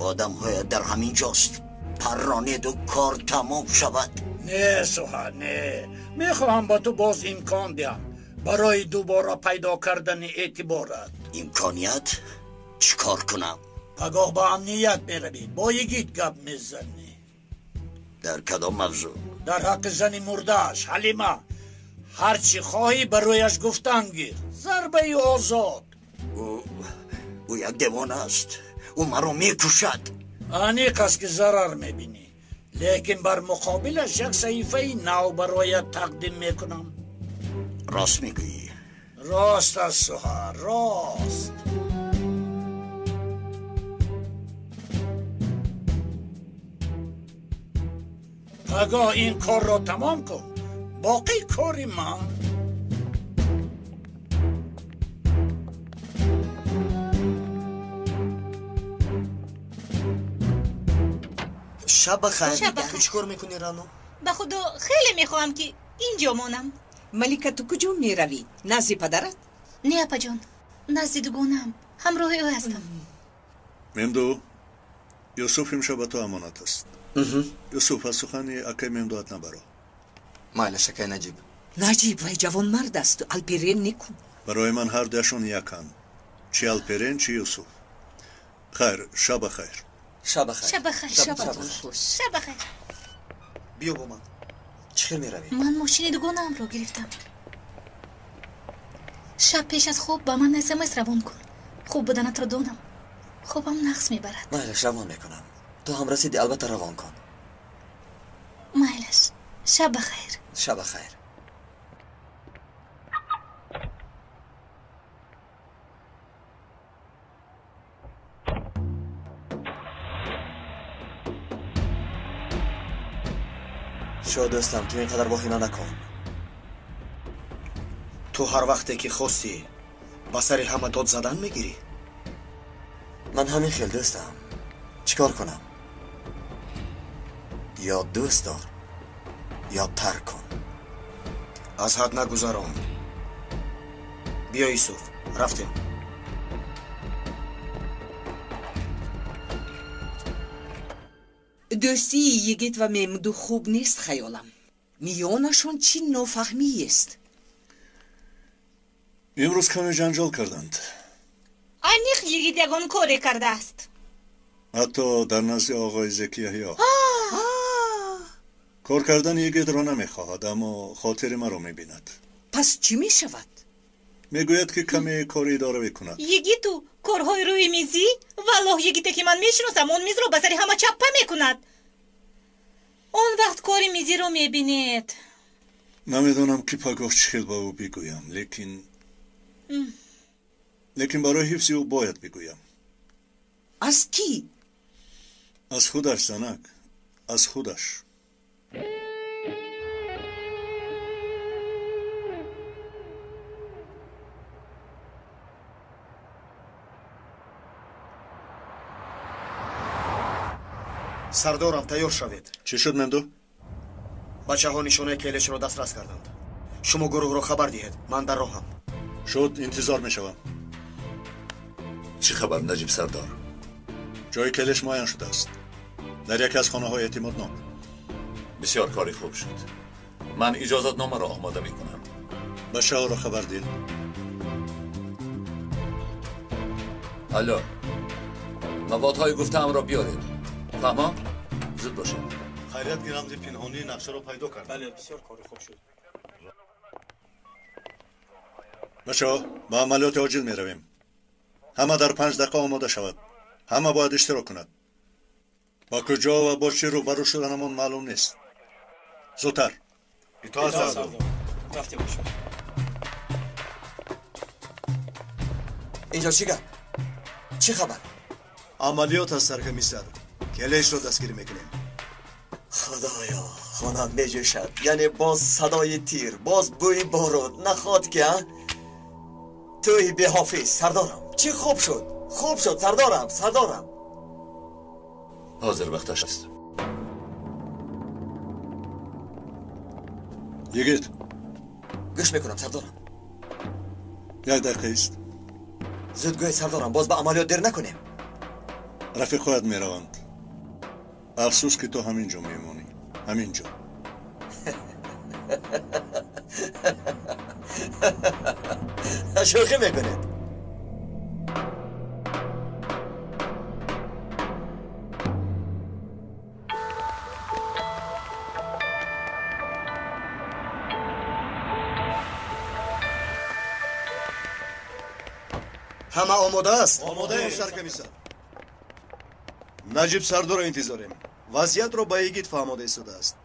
Одамҳоя дар ҳамин ҷост. Парронеду кор тамом шавад. Не, Суҳа, не. Мехоҳам ба ту боз имкон диҳам барои дубора пайдо кардани эътиборат. Имконият? Чӣ кор кунам? Пагоҳ ба амният меравӣ, бо йигит гап мезанӣ. Дар кадом мавзӯъ? Дар ҳаққи зани мурдааш, Ҳалима. Ҳар чӣ хоҳӣ барояш гуфтан гир. Зарбаи озод. Ӯ як девона аст. Ӯ маро мекушад. Аниқ аст, ки зарар мебинӣ, лекин бар муқобилаш як саҳифаи нав бароят тақдим мекунам. Рост мегӯӣ? Рост аст, Суҳа, рост. Пагоҳ ин корро тамом кун. Боқӣ кори ман. Шаб бахайр. Шаб бахайр. Ту чӣ кор мекунӣ, Рано? Ба худо, хеле мехоҳам, ки инҷо монам. Малика, ту куҷо меравӣ? Назди падарат? Не, апаҷон, назди дугонаам. Ҳамроҳи ӯ ҳастам. Мемду, Юсуф имшаб ба ту амонат аст. Юсуф, аз сухани акай Мемдуат набаро. Майлаш, акай Наҷиб. Наҷиб, вай ҷавонмард аст. Алперен некун. Барои ман ҳар дуяшон яканд. Чи Алперен, чи Юсуф. Хайр, шаб бахайр. Шаб бахайр. Шаб бахайр. Шабатон хуш. Шаб бахайр. Биё бо ман. Чӣ хел меравӣ? Ман мошини дугонаамро гирифтам. Шаб пеш аз хоб ба ман смс равон кун. Хуб буданатро донам. Хобам нақс мебарад. Майлаш, равон мекунам. Ту ҳам расиди, албатта равон кун. Майлаш, шаб бахайр. Шаб бахайр. Шо дӯстам, ту ин қадар воҳима накун. Ту ҳар вақте ки хостӣ ба сари ҳама дод задан мегирӣ? Ман ҳамин хел дӯстам. Чӣ кор кунам? Ё дӯст дор, ё тарк кун. Аз ҳад нагузарон. Биё, Юсуф, рафтем. Дӯстии Йигит ва Мемду хуб нест, хаёлам. Миёнашон чӣ нофаҳмиест? Имрӯз каме ҷанҷол карданд. Аниқ Йигит ягон коре кардааст. Ҳатто дар назди оғои Зеки Яҳё. Кор кардани Йигитро намехоҳад, аммо хотири маро мебинад. Пас чӣ мешавад? Мегӯяд, ки каме кори идоравӣ кунад. Йигиту корҳои рӯи мизӣ? Валлоҳ, Йигите ки ман мешиносам, он мизро ба сари ҳама чаппа мекунад. Он вақт кори мизиро мебинед. Намедонам, ки пагоҳ чӣ хел ба ӯ бигӯям, лекин барои ҳифзи ӯ бояд бигӯям. Аз кӣ? Аз худаш, занак, аз худаш. Сардорам, тайёр шавед. Чӣ шуд, Мемду? Бачаҳо нишонаи келешро дастрас карданд. Шумо гурӯҳро хабар диҳед, ман дар роҳам. Шуд, интизор мешавам. Чӣ хабар, Наҷиб сардор? Ҷои келеш муайян шудааст. Дар яке аз хонаҳои эътимоднок. Бисёр кори хуб шуд. Ман иҷозатномаро омода мекунам. Бачаҳоро хабар диҳ. Алло, маводҳои гуфтаамро биёред. Фаҳмо? Зуд бошед. Хайрият ки рамзи пинҳонии нақшаро пайдо кард. Бале, бисёр кори хуб шуд. Бачаҳо, ба амалиёти оҷил меравем. Ҳама дар 5 дақиқа омода шавад. Ҳама бояд иштирок кунад. Ба куҷо ва бо чӣ рӯбарӯ шуданамон маълум нест. Зудтар. Итоат, сардор. Рафте бошед. Инҷо чӣ гап? Чӣ хабар? Амалиёт аст, саркомиссар. Келешро дастгирӣ мекунем. Худоё, хонам меҷӯшад. Яъне боз садои тир, боз бӯи бород. Наход ки, а? Тӯи беҳофиз, сардорам. Чӣ хуб шуд? Хуб шуд, сардорам, сардорам. Ҳозир вақташ аст. Йигит. Гӯш мекунам, сардорам. Як дақиқа ист. Зуд гӯед, сардорам, боз ба амалиёт дер накунем. Рафиқҳоят мераванд. Афсӯс, ки ту ҳамин ҷо мемонӣ. Ҳамин ҷо. Шӯхӣ мекунед. Ҳама омода аст? Омодаем, саркомиссар. Наҷиб сардорро интизорем. Вазъиятро ба Йигит фаҳмода истодааст.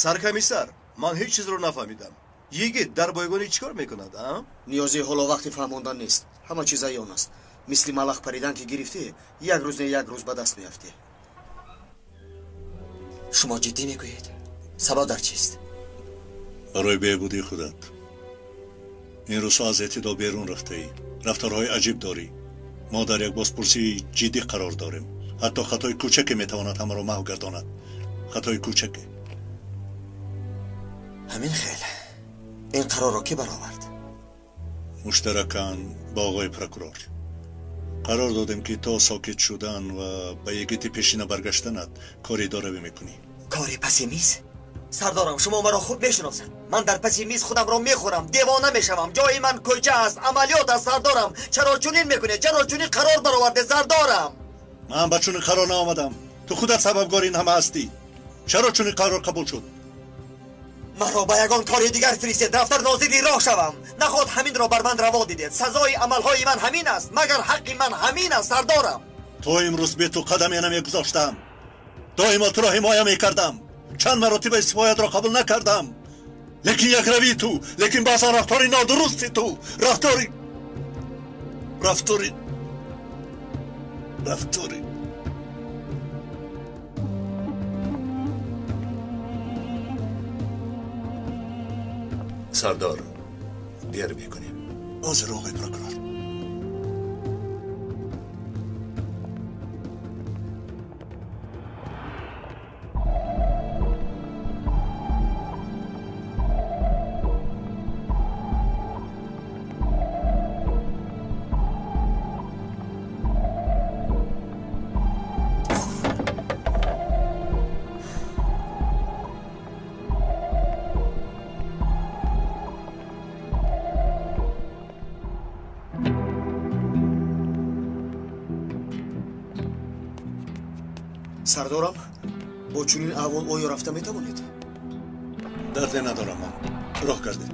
Саркомиссар, ман ҳеҷ чизро нафаҳмидам. Йигит дар бойгонӣ чӣ кор мекунад, а? Ниёзи ҳоло вақти фаҳмондан нест. Ҳама чиз аён аст. Мисли малах паридан ки гирифтӣ, як рӯз не як рӯз ба даст меафтӣ. Шумо ҷиддӣ мегӯед? Сабаб дар чист? Барои беҳбудии худат. Ин рӯзҳо аз эътидол берун рафтаӣ. Рафторҳои аҷиб дорӣ. Мо дар як бозпурсии ҷиддӣ қарор дорем. Ҳатто хатои кӯчаке метавонад ҳамаро маҳв гардонад. Хатои кӯчаке. Ҳамин хел. Ин қарорро кӣ баровард? Муштаракан бо оғои прокурор. Қарор додем, ки то сокит шудан ва ба йигити пешина баргаштанат кори идоравӣ мекунӣ. Кори паси миз? Сардорам, шумо маро хуб мешиносед. Ман дар паси миз худамро мехӯрам, девона мешавам. Ҷои ман кӯча аст, амалиёт аст, сардорам. Чаро чунин мекунед? Чаро чунин қарор баровардед, сардорам? Ман ба чунин қарор наомадам. Ту худат сабабгори ин ҳама ҳастӣ. Чаро чунин қарор қабул шуд? Маро ба ягон кори дигар фиристед, рафтар нозири роҳ шавам. Наход ҳаминро бар ман раво дидед. Сазои амалҳои ман ҳамин аст. Магар ҳаққи ман ҳамин аст, сардорам? То имрӯз бе ту қадаме намегузоштам. Доимо туро ҳимоя мекардам. Чанд маротиба истифоятро қабул накардам. Лекин якравии ту, лекин баъзан рафтори нодурусти ту, рафтори рафтори рафтори Сардор, дер мекунем. Ҳозир, оғои прокурор. Сардорам, бо чунин аҳвол оё рафта метавонед? Дарде надорам ман. Роҳ гардед.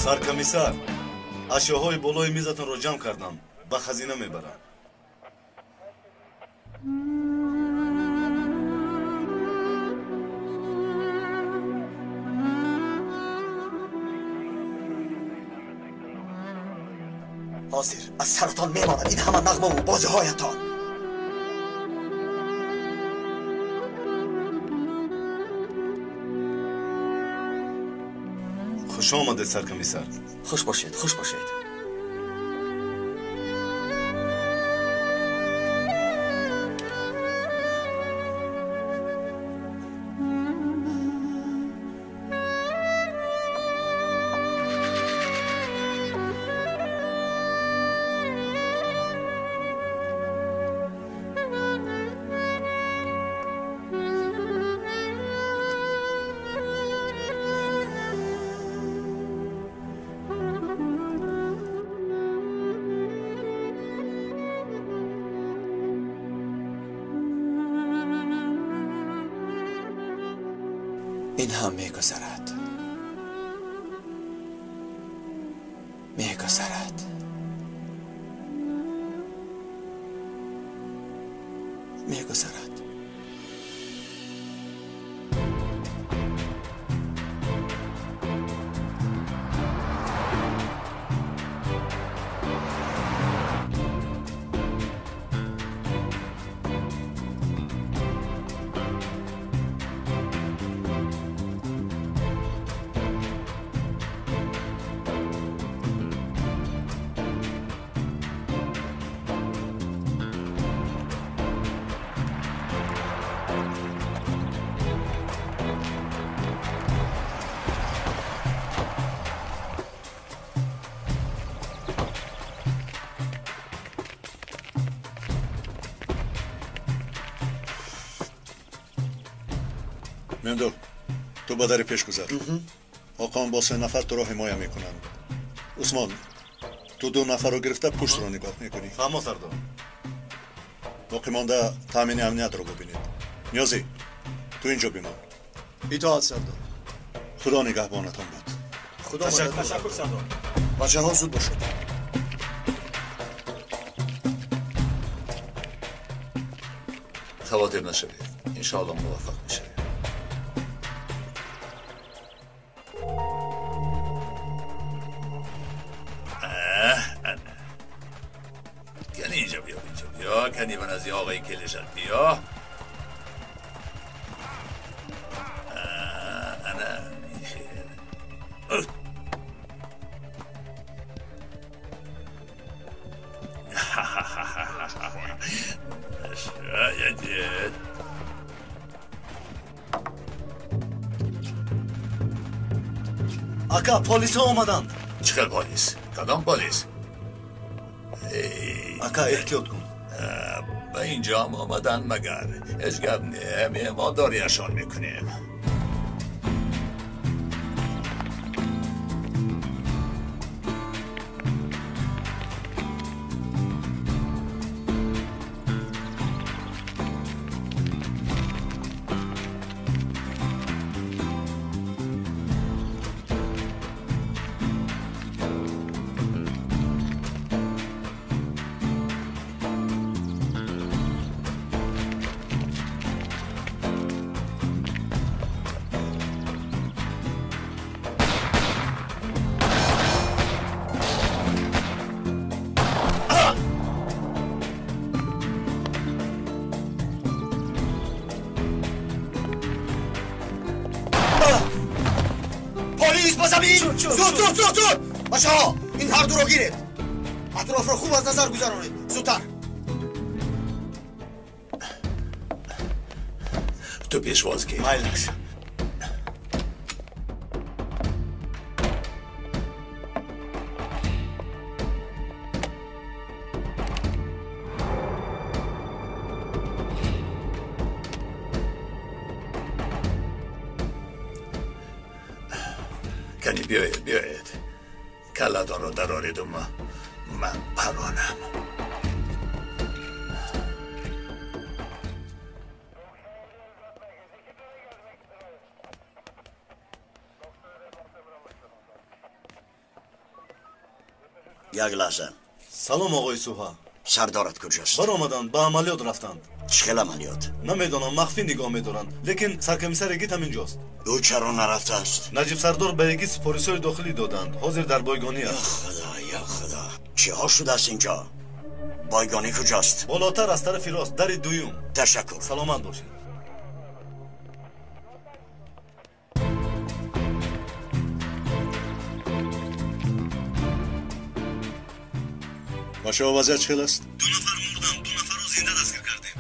Саркомиссар, ашёҳои болои мизатонро ҷамъ кардам, ба хазина мебарам. Ҳозир аз саратон мемонад ин ҳама нағмаву бозиҳоятон. Хуш омадед, саркомиссар. Хуш бошед, хуш бошед. Ин ҳам мегузарад, мегузарад. Мегузарад. Мемду, ту ба дари пеш гузар. Ҳоқон бо се нафар туро ҳимоя мекунанд. Усмон, ту ду нафарро гирифта пуштро нигоҳ мекунӣ. Фаҳмо, сардор. Боқимонда таъмини амниятро бубинед. Ниёзӣ, ту инҷо бимон. Итоат, сардор. Худо нигаҳбонатон бод. Худо ташаккур, сардор. Бачаҳо, зуд бошед. Хавотир нашавед, иншоалло муваффақ мешавед. Кани инҷа биё, инҷа биё, кани ба назди оғои келишат биё. Ана михел. Шояд. Ака, полисҳо омаданд. Чӣ хел полис? Кадом полис? Ака, эҳтиёт кун. Ба инҷоам омаданд магар? Ҳеҷ гап не, меҳмондориашон мекунем. Бист ба замин! Зуд, зуд, зуд, зуд! Бачаҳо, ин ҳар дуро гиред. Атрофро хуб аз назар гузаронед. Зудтар. Ту пешвоз гир. Майлаш. Кани биёед, биёед. Калладонро дарореду ман паронам. Як лаҳза. Салом, оғои Суҳа. Сардорат куҷост? Баромаданд, ба амалиёт рафтанд. Чӣ хел амалиёт? Намедонам, махфӣ нигоҳ медоранд, лекин саркомиссар Йигит ҳаминҷост. Ӯ чаро нарафтааст? Наҷиб сардор ба Йигит супоришҳои дохилӣ доданд. Ҳозир дар бойгонӣ аст. Ё худо, ё худо. Чиҳо шудааст инҷо? Бойгонӣ куҷост? Болотар аз тарафи рост, дари дуюм. Ташаккур. Саломат бошед. Бачаҳо, вазъият чӣ хел аст? Ду нафар мурданд, ду нафарро зинда дастгир кардем.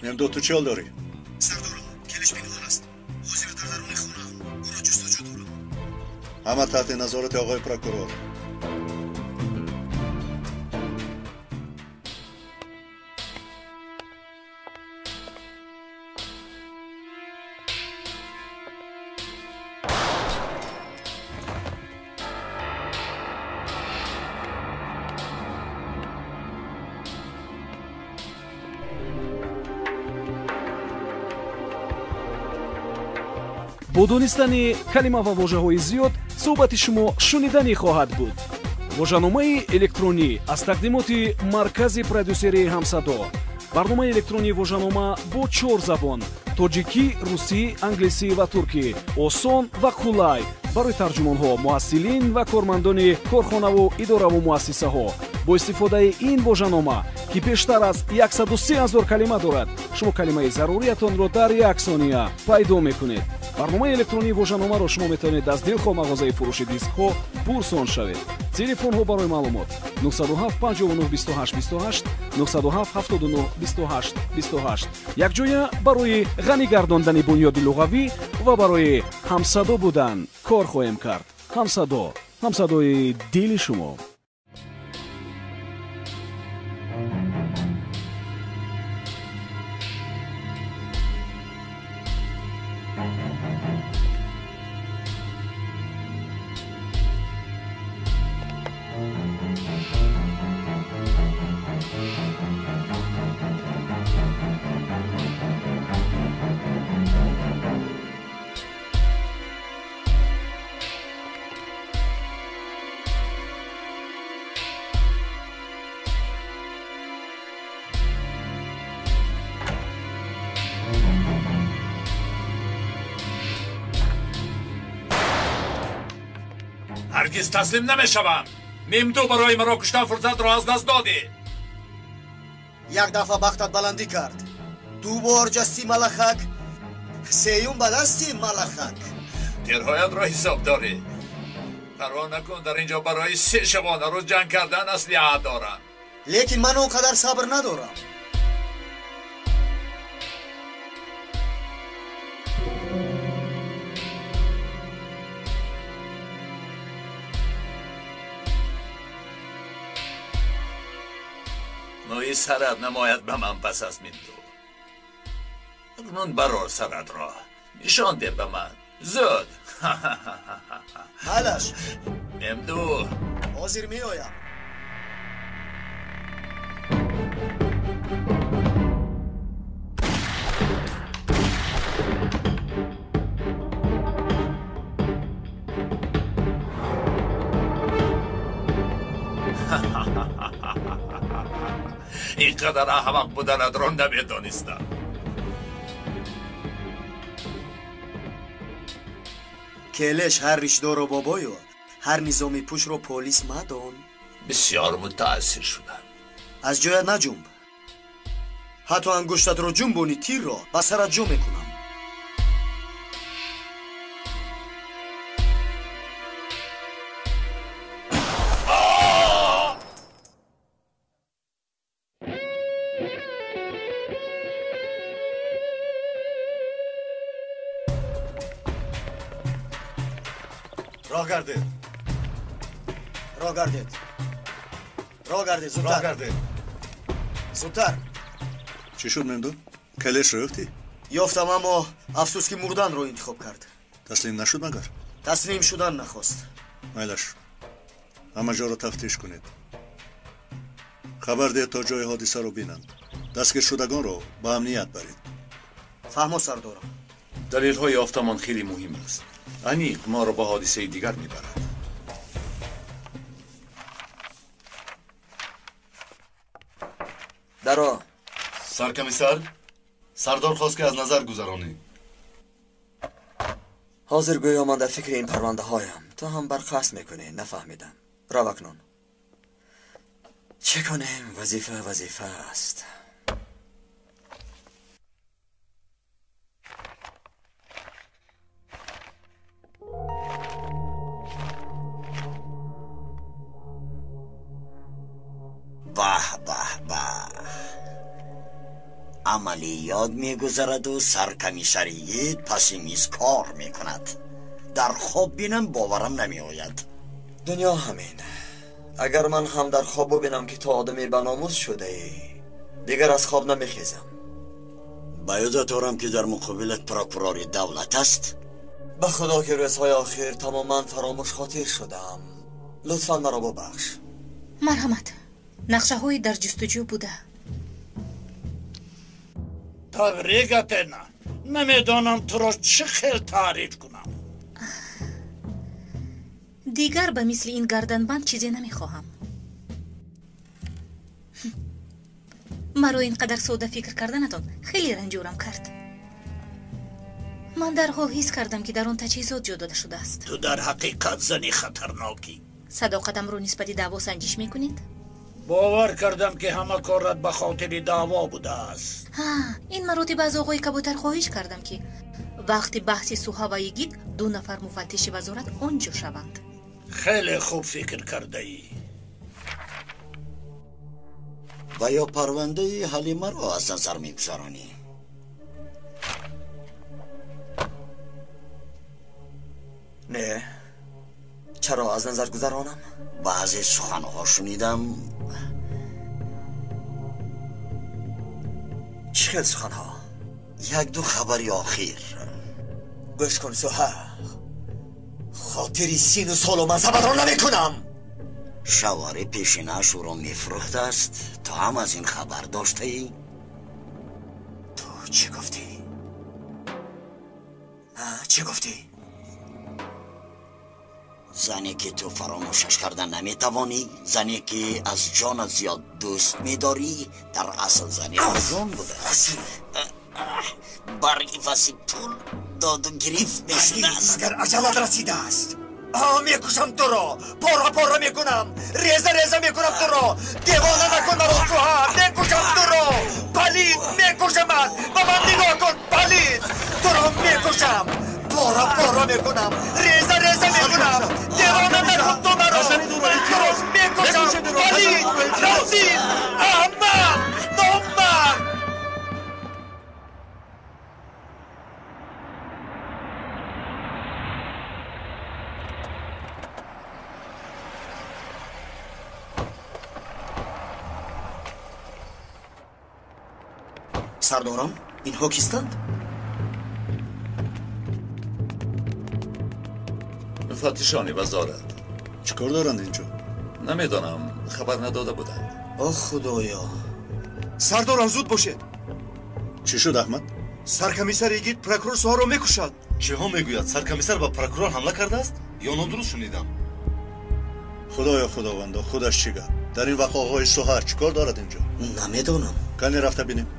Мемдо, ту чӣ ҳол дорӣ? Сардорам, келиш пинҳон аст. Ҳозир дар даруни хонаам. Ӯро ҷустуҷӯ дорам. Ҳама таҳти назорати оғои прокурор. Бо донистани калима ва вожаҳои зиёд суҳбати шумо шуниданӣ хоҳад буд. Вожаномаи электронӣ аз тақдимоти маркази продюсерии Ҳамсадо. Барномаи электронии вожанома бо 4 забон: тоҷикӣ, русӣ, англисӣ ва туркӣ. Осон ва қулай барои тарҷумонҳо, муҳассилин ва кормандони корхонаву идораву муассисаҳо. Бо истифодаи ин вожанома, ки бештар аз 103 ҳазор калима дорад, шумо калимаи заруриятонро дар як сония пайдо мекунед. Барномаи электронии вожаномаро шумо метавонед аз дилхоҳ мағозаи фурӯши дискҳо пурсон шавед. Телефонҳо барои маълумот 907 59 28 28, 907 79 28 28. Якҷоя барои ғанӣ гардондани бунёди луғавӣ ва барои ҳамсадо будан кор хоҳем кард. Ҳамсадо, ҳамсадои дили шумо. Ҳаргиз таслим намешавам. Мемду, барои маро куштан фурсатро аз даст додӣ. Як дафъа бахтат баландӣ кард. Ду бор ҷасти малахак, сеюм ба дасти малахак. Тирҳоятро ҳисоб дорӣ. Парво накун, дар инҷо барои се шабонарӯз ҷанг кардан аслиҳа дорам. Лекин ман он қадар сабр надорам. Мӯи сарат намояд ба ман пас аз Мемду. Акнун барор саратро. Нишон де ба ман. Зуд. Майлаш. Мемду. Ҳозир меоям. Ин қадар аҳмақ буданатро намедонистам. Келеш ҳар ришдорро бобою, ҳар низоми пӯшро полис мадон. Бисёр мутаассир шудам. Аз ҷоят наҷумб. Ҳатто ангуштатро ҷумбони, тирро ба сарат ҷо мекунам. Роҳ гардед. Роҳ гардед. Роҳ гардед, зудтар. Роҳ гардед. Зудтар. Чӣ шуд, Мемду? Келешро ёфтӣ? Ёфтам, аммо афсӯс ки мурданро интихоб кард. Таслим нашуд магар? Таслим шудан нахост. Майлаш, ҳама ҷоро тафтиш кунед. Хабар диҳед то ҷои ҳодисаро бинанд. Дастгиршудагонро ба амният баред. Фаҳмо, сардорам. Далелҳои ёфтамон хеле муҳим аст. Аниқ моро ба ҳодисаи дигар мебарад. Даро. Саркомиссар, сардор хост ки аз назар гузаронӣ. Ҳозир гӯё ман дар фикри ин парвандаҳоям. Ту ҳам барқасд мекунӣ, нафаҳмидам. Рав акнун. Чӣ кунем? Вазифа вазифа аст. Баҳ баҳ баҳ, амалиёт мегузараду саркомиссари йигит паси миз кор мекунад. Дар хоб бинам боварам намеояд. Дунё ҳамин. Агар ман ҳам дар хоб бубинам ки ту одами баномус шудаӣ, дигар аз хоб намехезам. Ба ёдат орам ки дар муқобилат прокурори давлат аст? Ба худо ки рӯзҳои охир тамоман фаромӯшхотир шудам. Лутфан маро бубахш. Марҳамат, нақшаҳои дар ҷустуҷӯ буда. Табрик, Атена. Намедонам туро чӣ хел таъриф кунам. Дигар ба мисли ин гарданбанд чизе намехоҳам. Маро ин қадар сода фикр карданатон хеле ранҷурам кард. Ман дарҳол ҳис кардам ки дар он таҷҳизот ҷо дода шудааст. Ту дар ҳақиқат зани хатарнокӣ. Садоқатамро нисбати даъво санҷиш мекунед? Бовар кардам ки ҳама корат ба хотири даъво будааст. Ин маротиба аз оғои кабутар хоҳиш кардам ки вақти баҳси Суҳа ва йигит ду нафар муфаттиши вазорат он ҷо шаванд. Хеле хуб фикр кардаӣ. Ва ё парвандаи Ҳалимаро аз назар мегузаронӣ? Не, чаро аз назар гузаронам? Баъзе суханҳо шунидам. Чӣ хел суханҳо? Як-ду хабари охир. Гӯш кун, Суҳа, хотири сину солу мансабатро намекунам. Шавари пешинааш ӯро мефурӯхтааст. Ту ҳам аз ин хабар доштаӣ? Ту чӣ гуфтӣ? Чӣ гуфтӣ? Зане ки ту фаромӯшаш карда наметавонӣ, зане ки аз ҷонат зиёд дӯст медорӣ, дар асл зани арзон будааст. Бар ивази пул доду гирифт мешудааст. Агар аҷалат расидааст, мекушам туро, пора пора мекунам, реза реза мекунам туро. Девона накун маро, Суҳа, мекушам туро. Палид, мекушамат. Ба ман нигоҳ кун, палид, туро мекушам, пора пора мекунам, реза реза мекунам. Девона накун ту маро, ман туро мекушам. Палид, расид, аҳмақ, номард. Сардорам, инҳо кистанд? Муфаттишони вазорат. Чӣ кор доранд инҷо? Намедонам, хабар надода буданд. Оҳ, худоё! Сардорам, зуд бошед. Чӣ шуд, Аҳмад? Саркомиссар йигит прокурор Суҳаро мекушад. Чиҳо мегӯяд? Саркомиссар ба прокурор ҳамла кардааст ё нодуруст шунидам? Худоё, худовандо, худаш чӣ гап? Дар ин вақт оғои Суҳа чӣ кор дорад инҷо? Намедонам. Кане рафта бинем.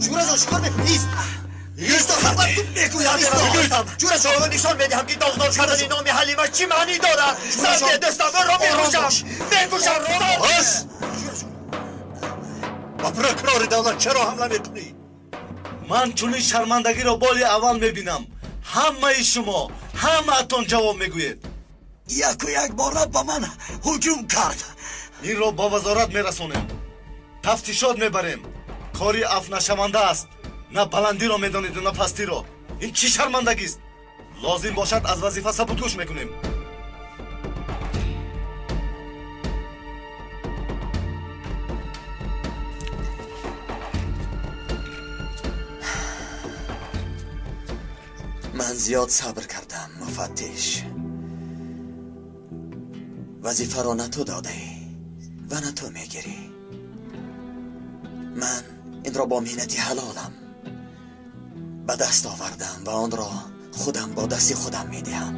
Ҷураҷон, чӣ кор мекунӣ? Ист! Ист, хабар ту мекунам. Ҷураҷон, нишон медиҳам ки доғдор кардани номи Ҳалима чӣ маънӣ дорад. Сарде дӯстамонро мекушам, мекушам. Бас! Ба прокурори давлат чаро ҳамла мекунӣ? Ман чунин шармандагиро бори аввал мебинам. Ҳамаи шумо, ҳамаатон ҷавоб мегӯед. Яку як бора ба ман ҳуҷум кард. Инро ба вазорат мерасонем, тафтишот мебарем. Кори афнашаванда аст. На баландиро медонеду на пастиро. Ин чӣ шармандагист? Лозим бошад аз вазифа сабукдӯш мекунем. Ман зиёд сабр кардам, муфаттиш. Вазифаро на ту додаӣ ва на ту мегирӣ. Ман инро бо меҳнати ҳалолам ба даст овардам ва онро худам бо дасти худам медиҳам.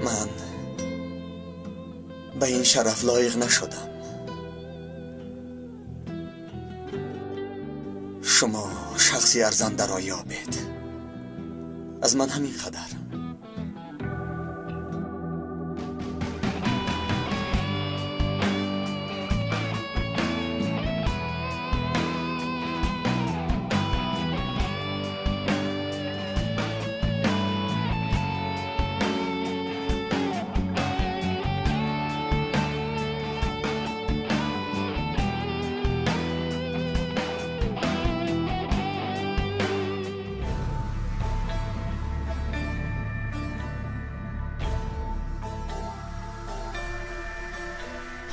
Ман ба ин шараф лоиқ нашудам. Шумо шахси арзандаро ёбед. Аз ман ҳамин қадар.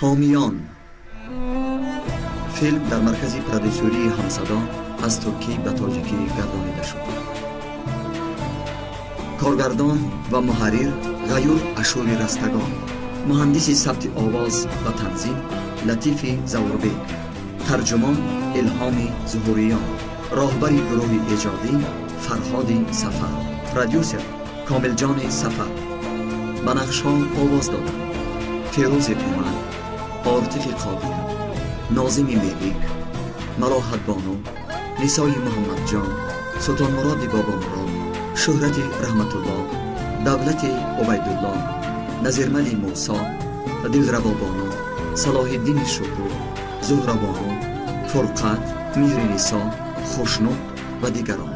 Ҳомиён. Филм дар маркази продюсерии ҳамсадо аз туркӣ ба тоҷикӣ гардонида шуд. Коргардон ва муҳаррир Ғаюр Ашури Растагон, муҳандиси сабти овоз ва танзим Латифи Завурбек, тарҷумон Илҳоми Зуҳуриён, роҳбари гурӯҳи эҷодӣ Фарҳоди Сафар, продюсер Комилҷони Сафар. Ба нақшҳо овоз доданд Фирӯзи Умар, Ортифи Қодир, Нозими Мелик, Малоҳатбону, Нисои Муҳаммадҷон, Султонмуроди Бобомурод, Шӯҳрати Раҳматуллоҳ, Давлати Убайдуллоҳ, Назирмали Мусо, Дилрабобону, Салоҳиддини Шукур, Зуҳрабону, Фурқат, Меҳринисо, Хушнуд ва дигарон.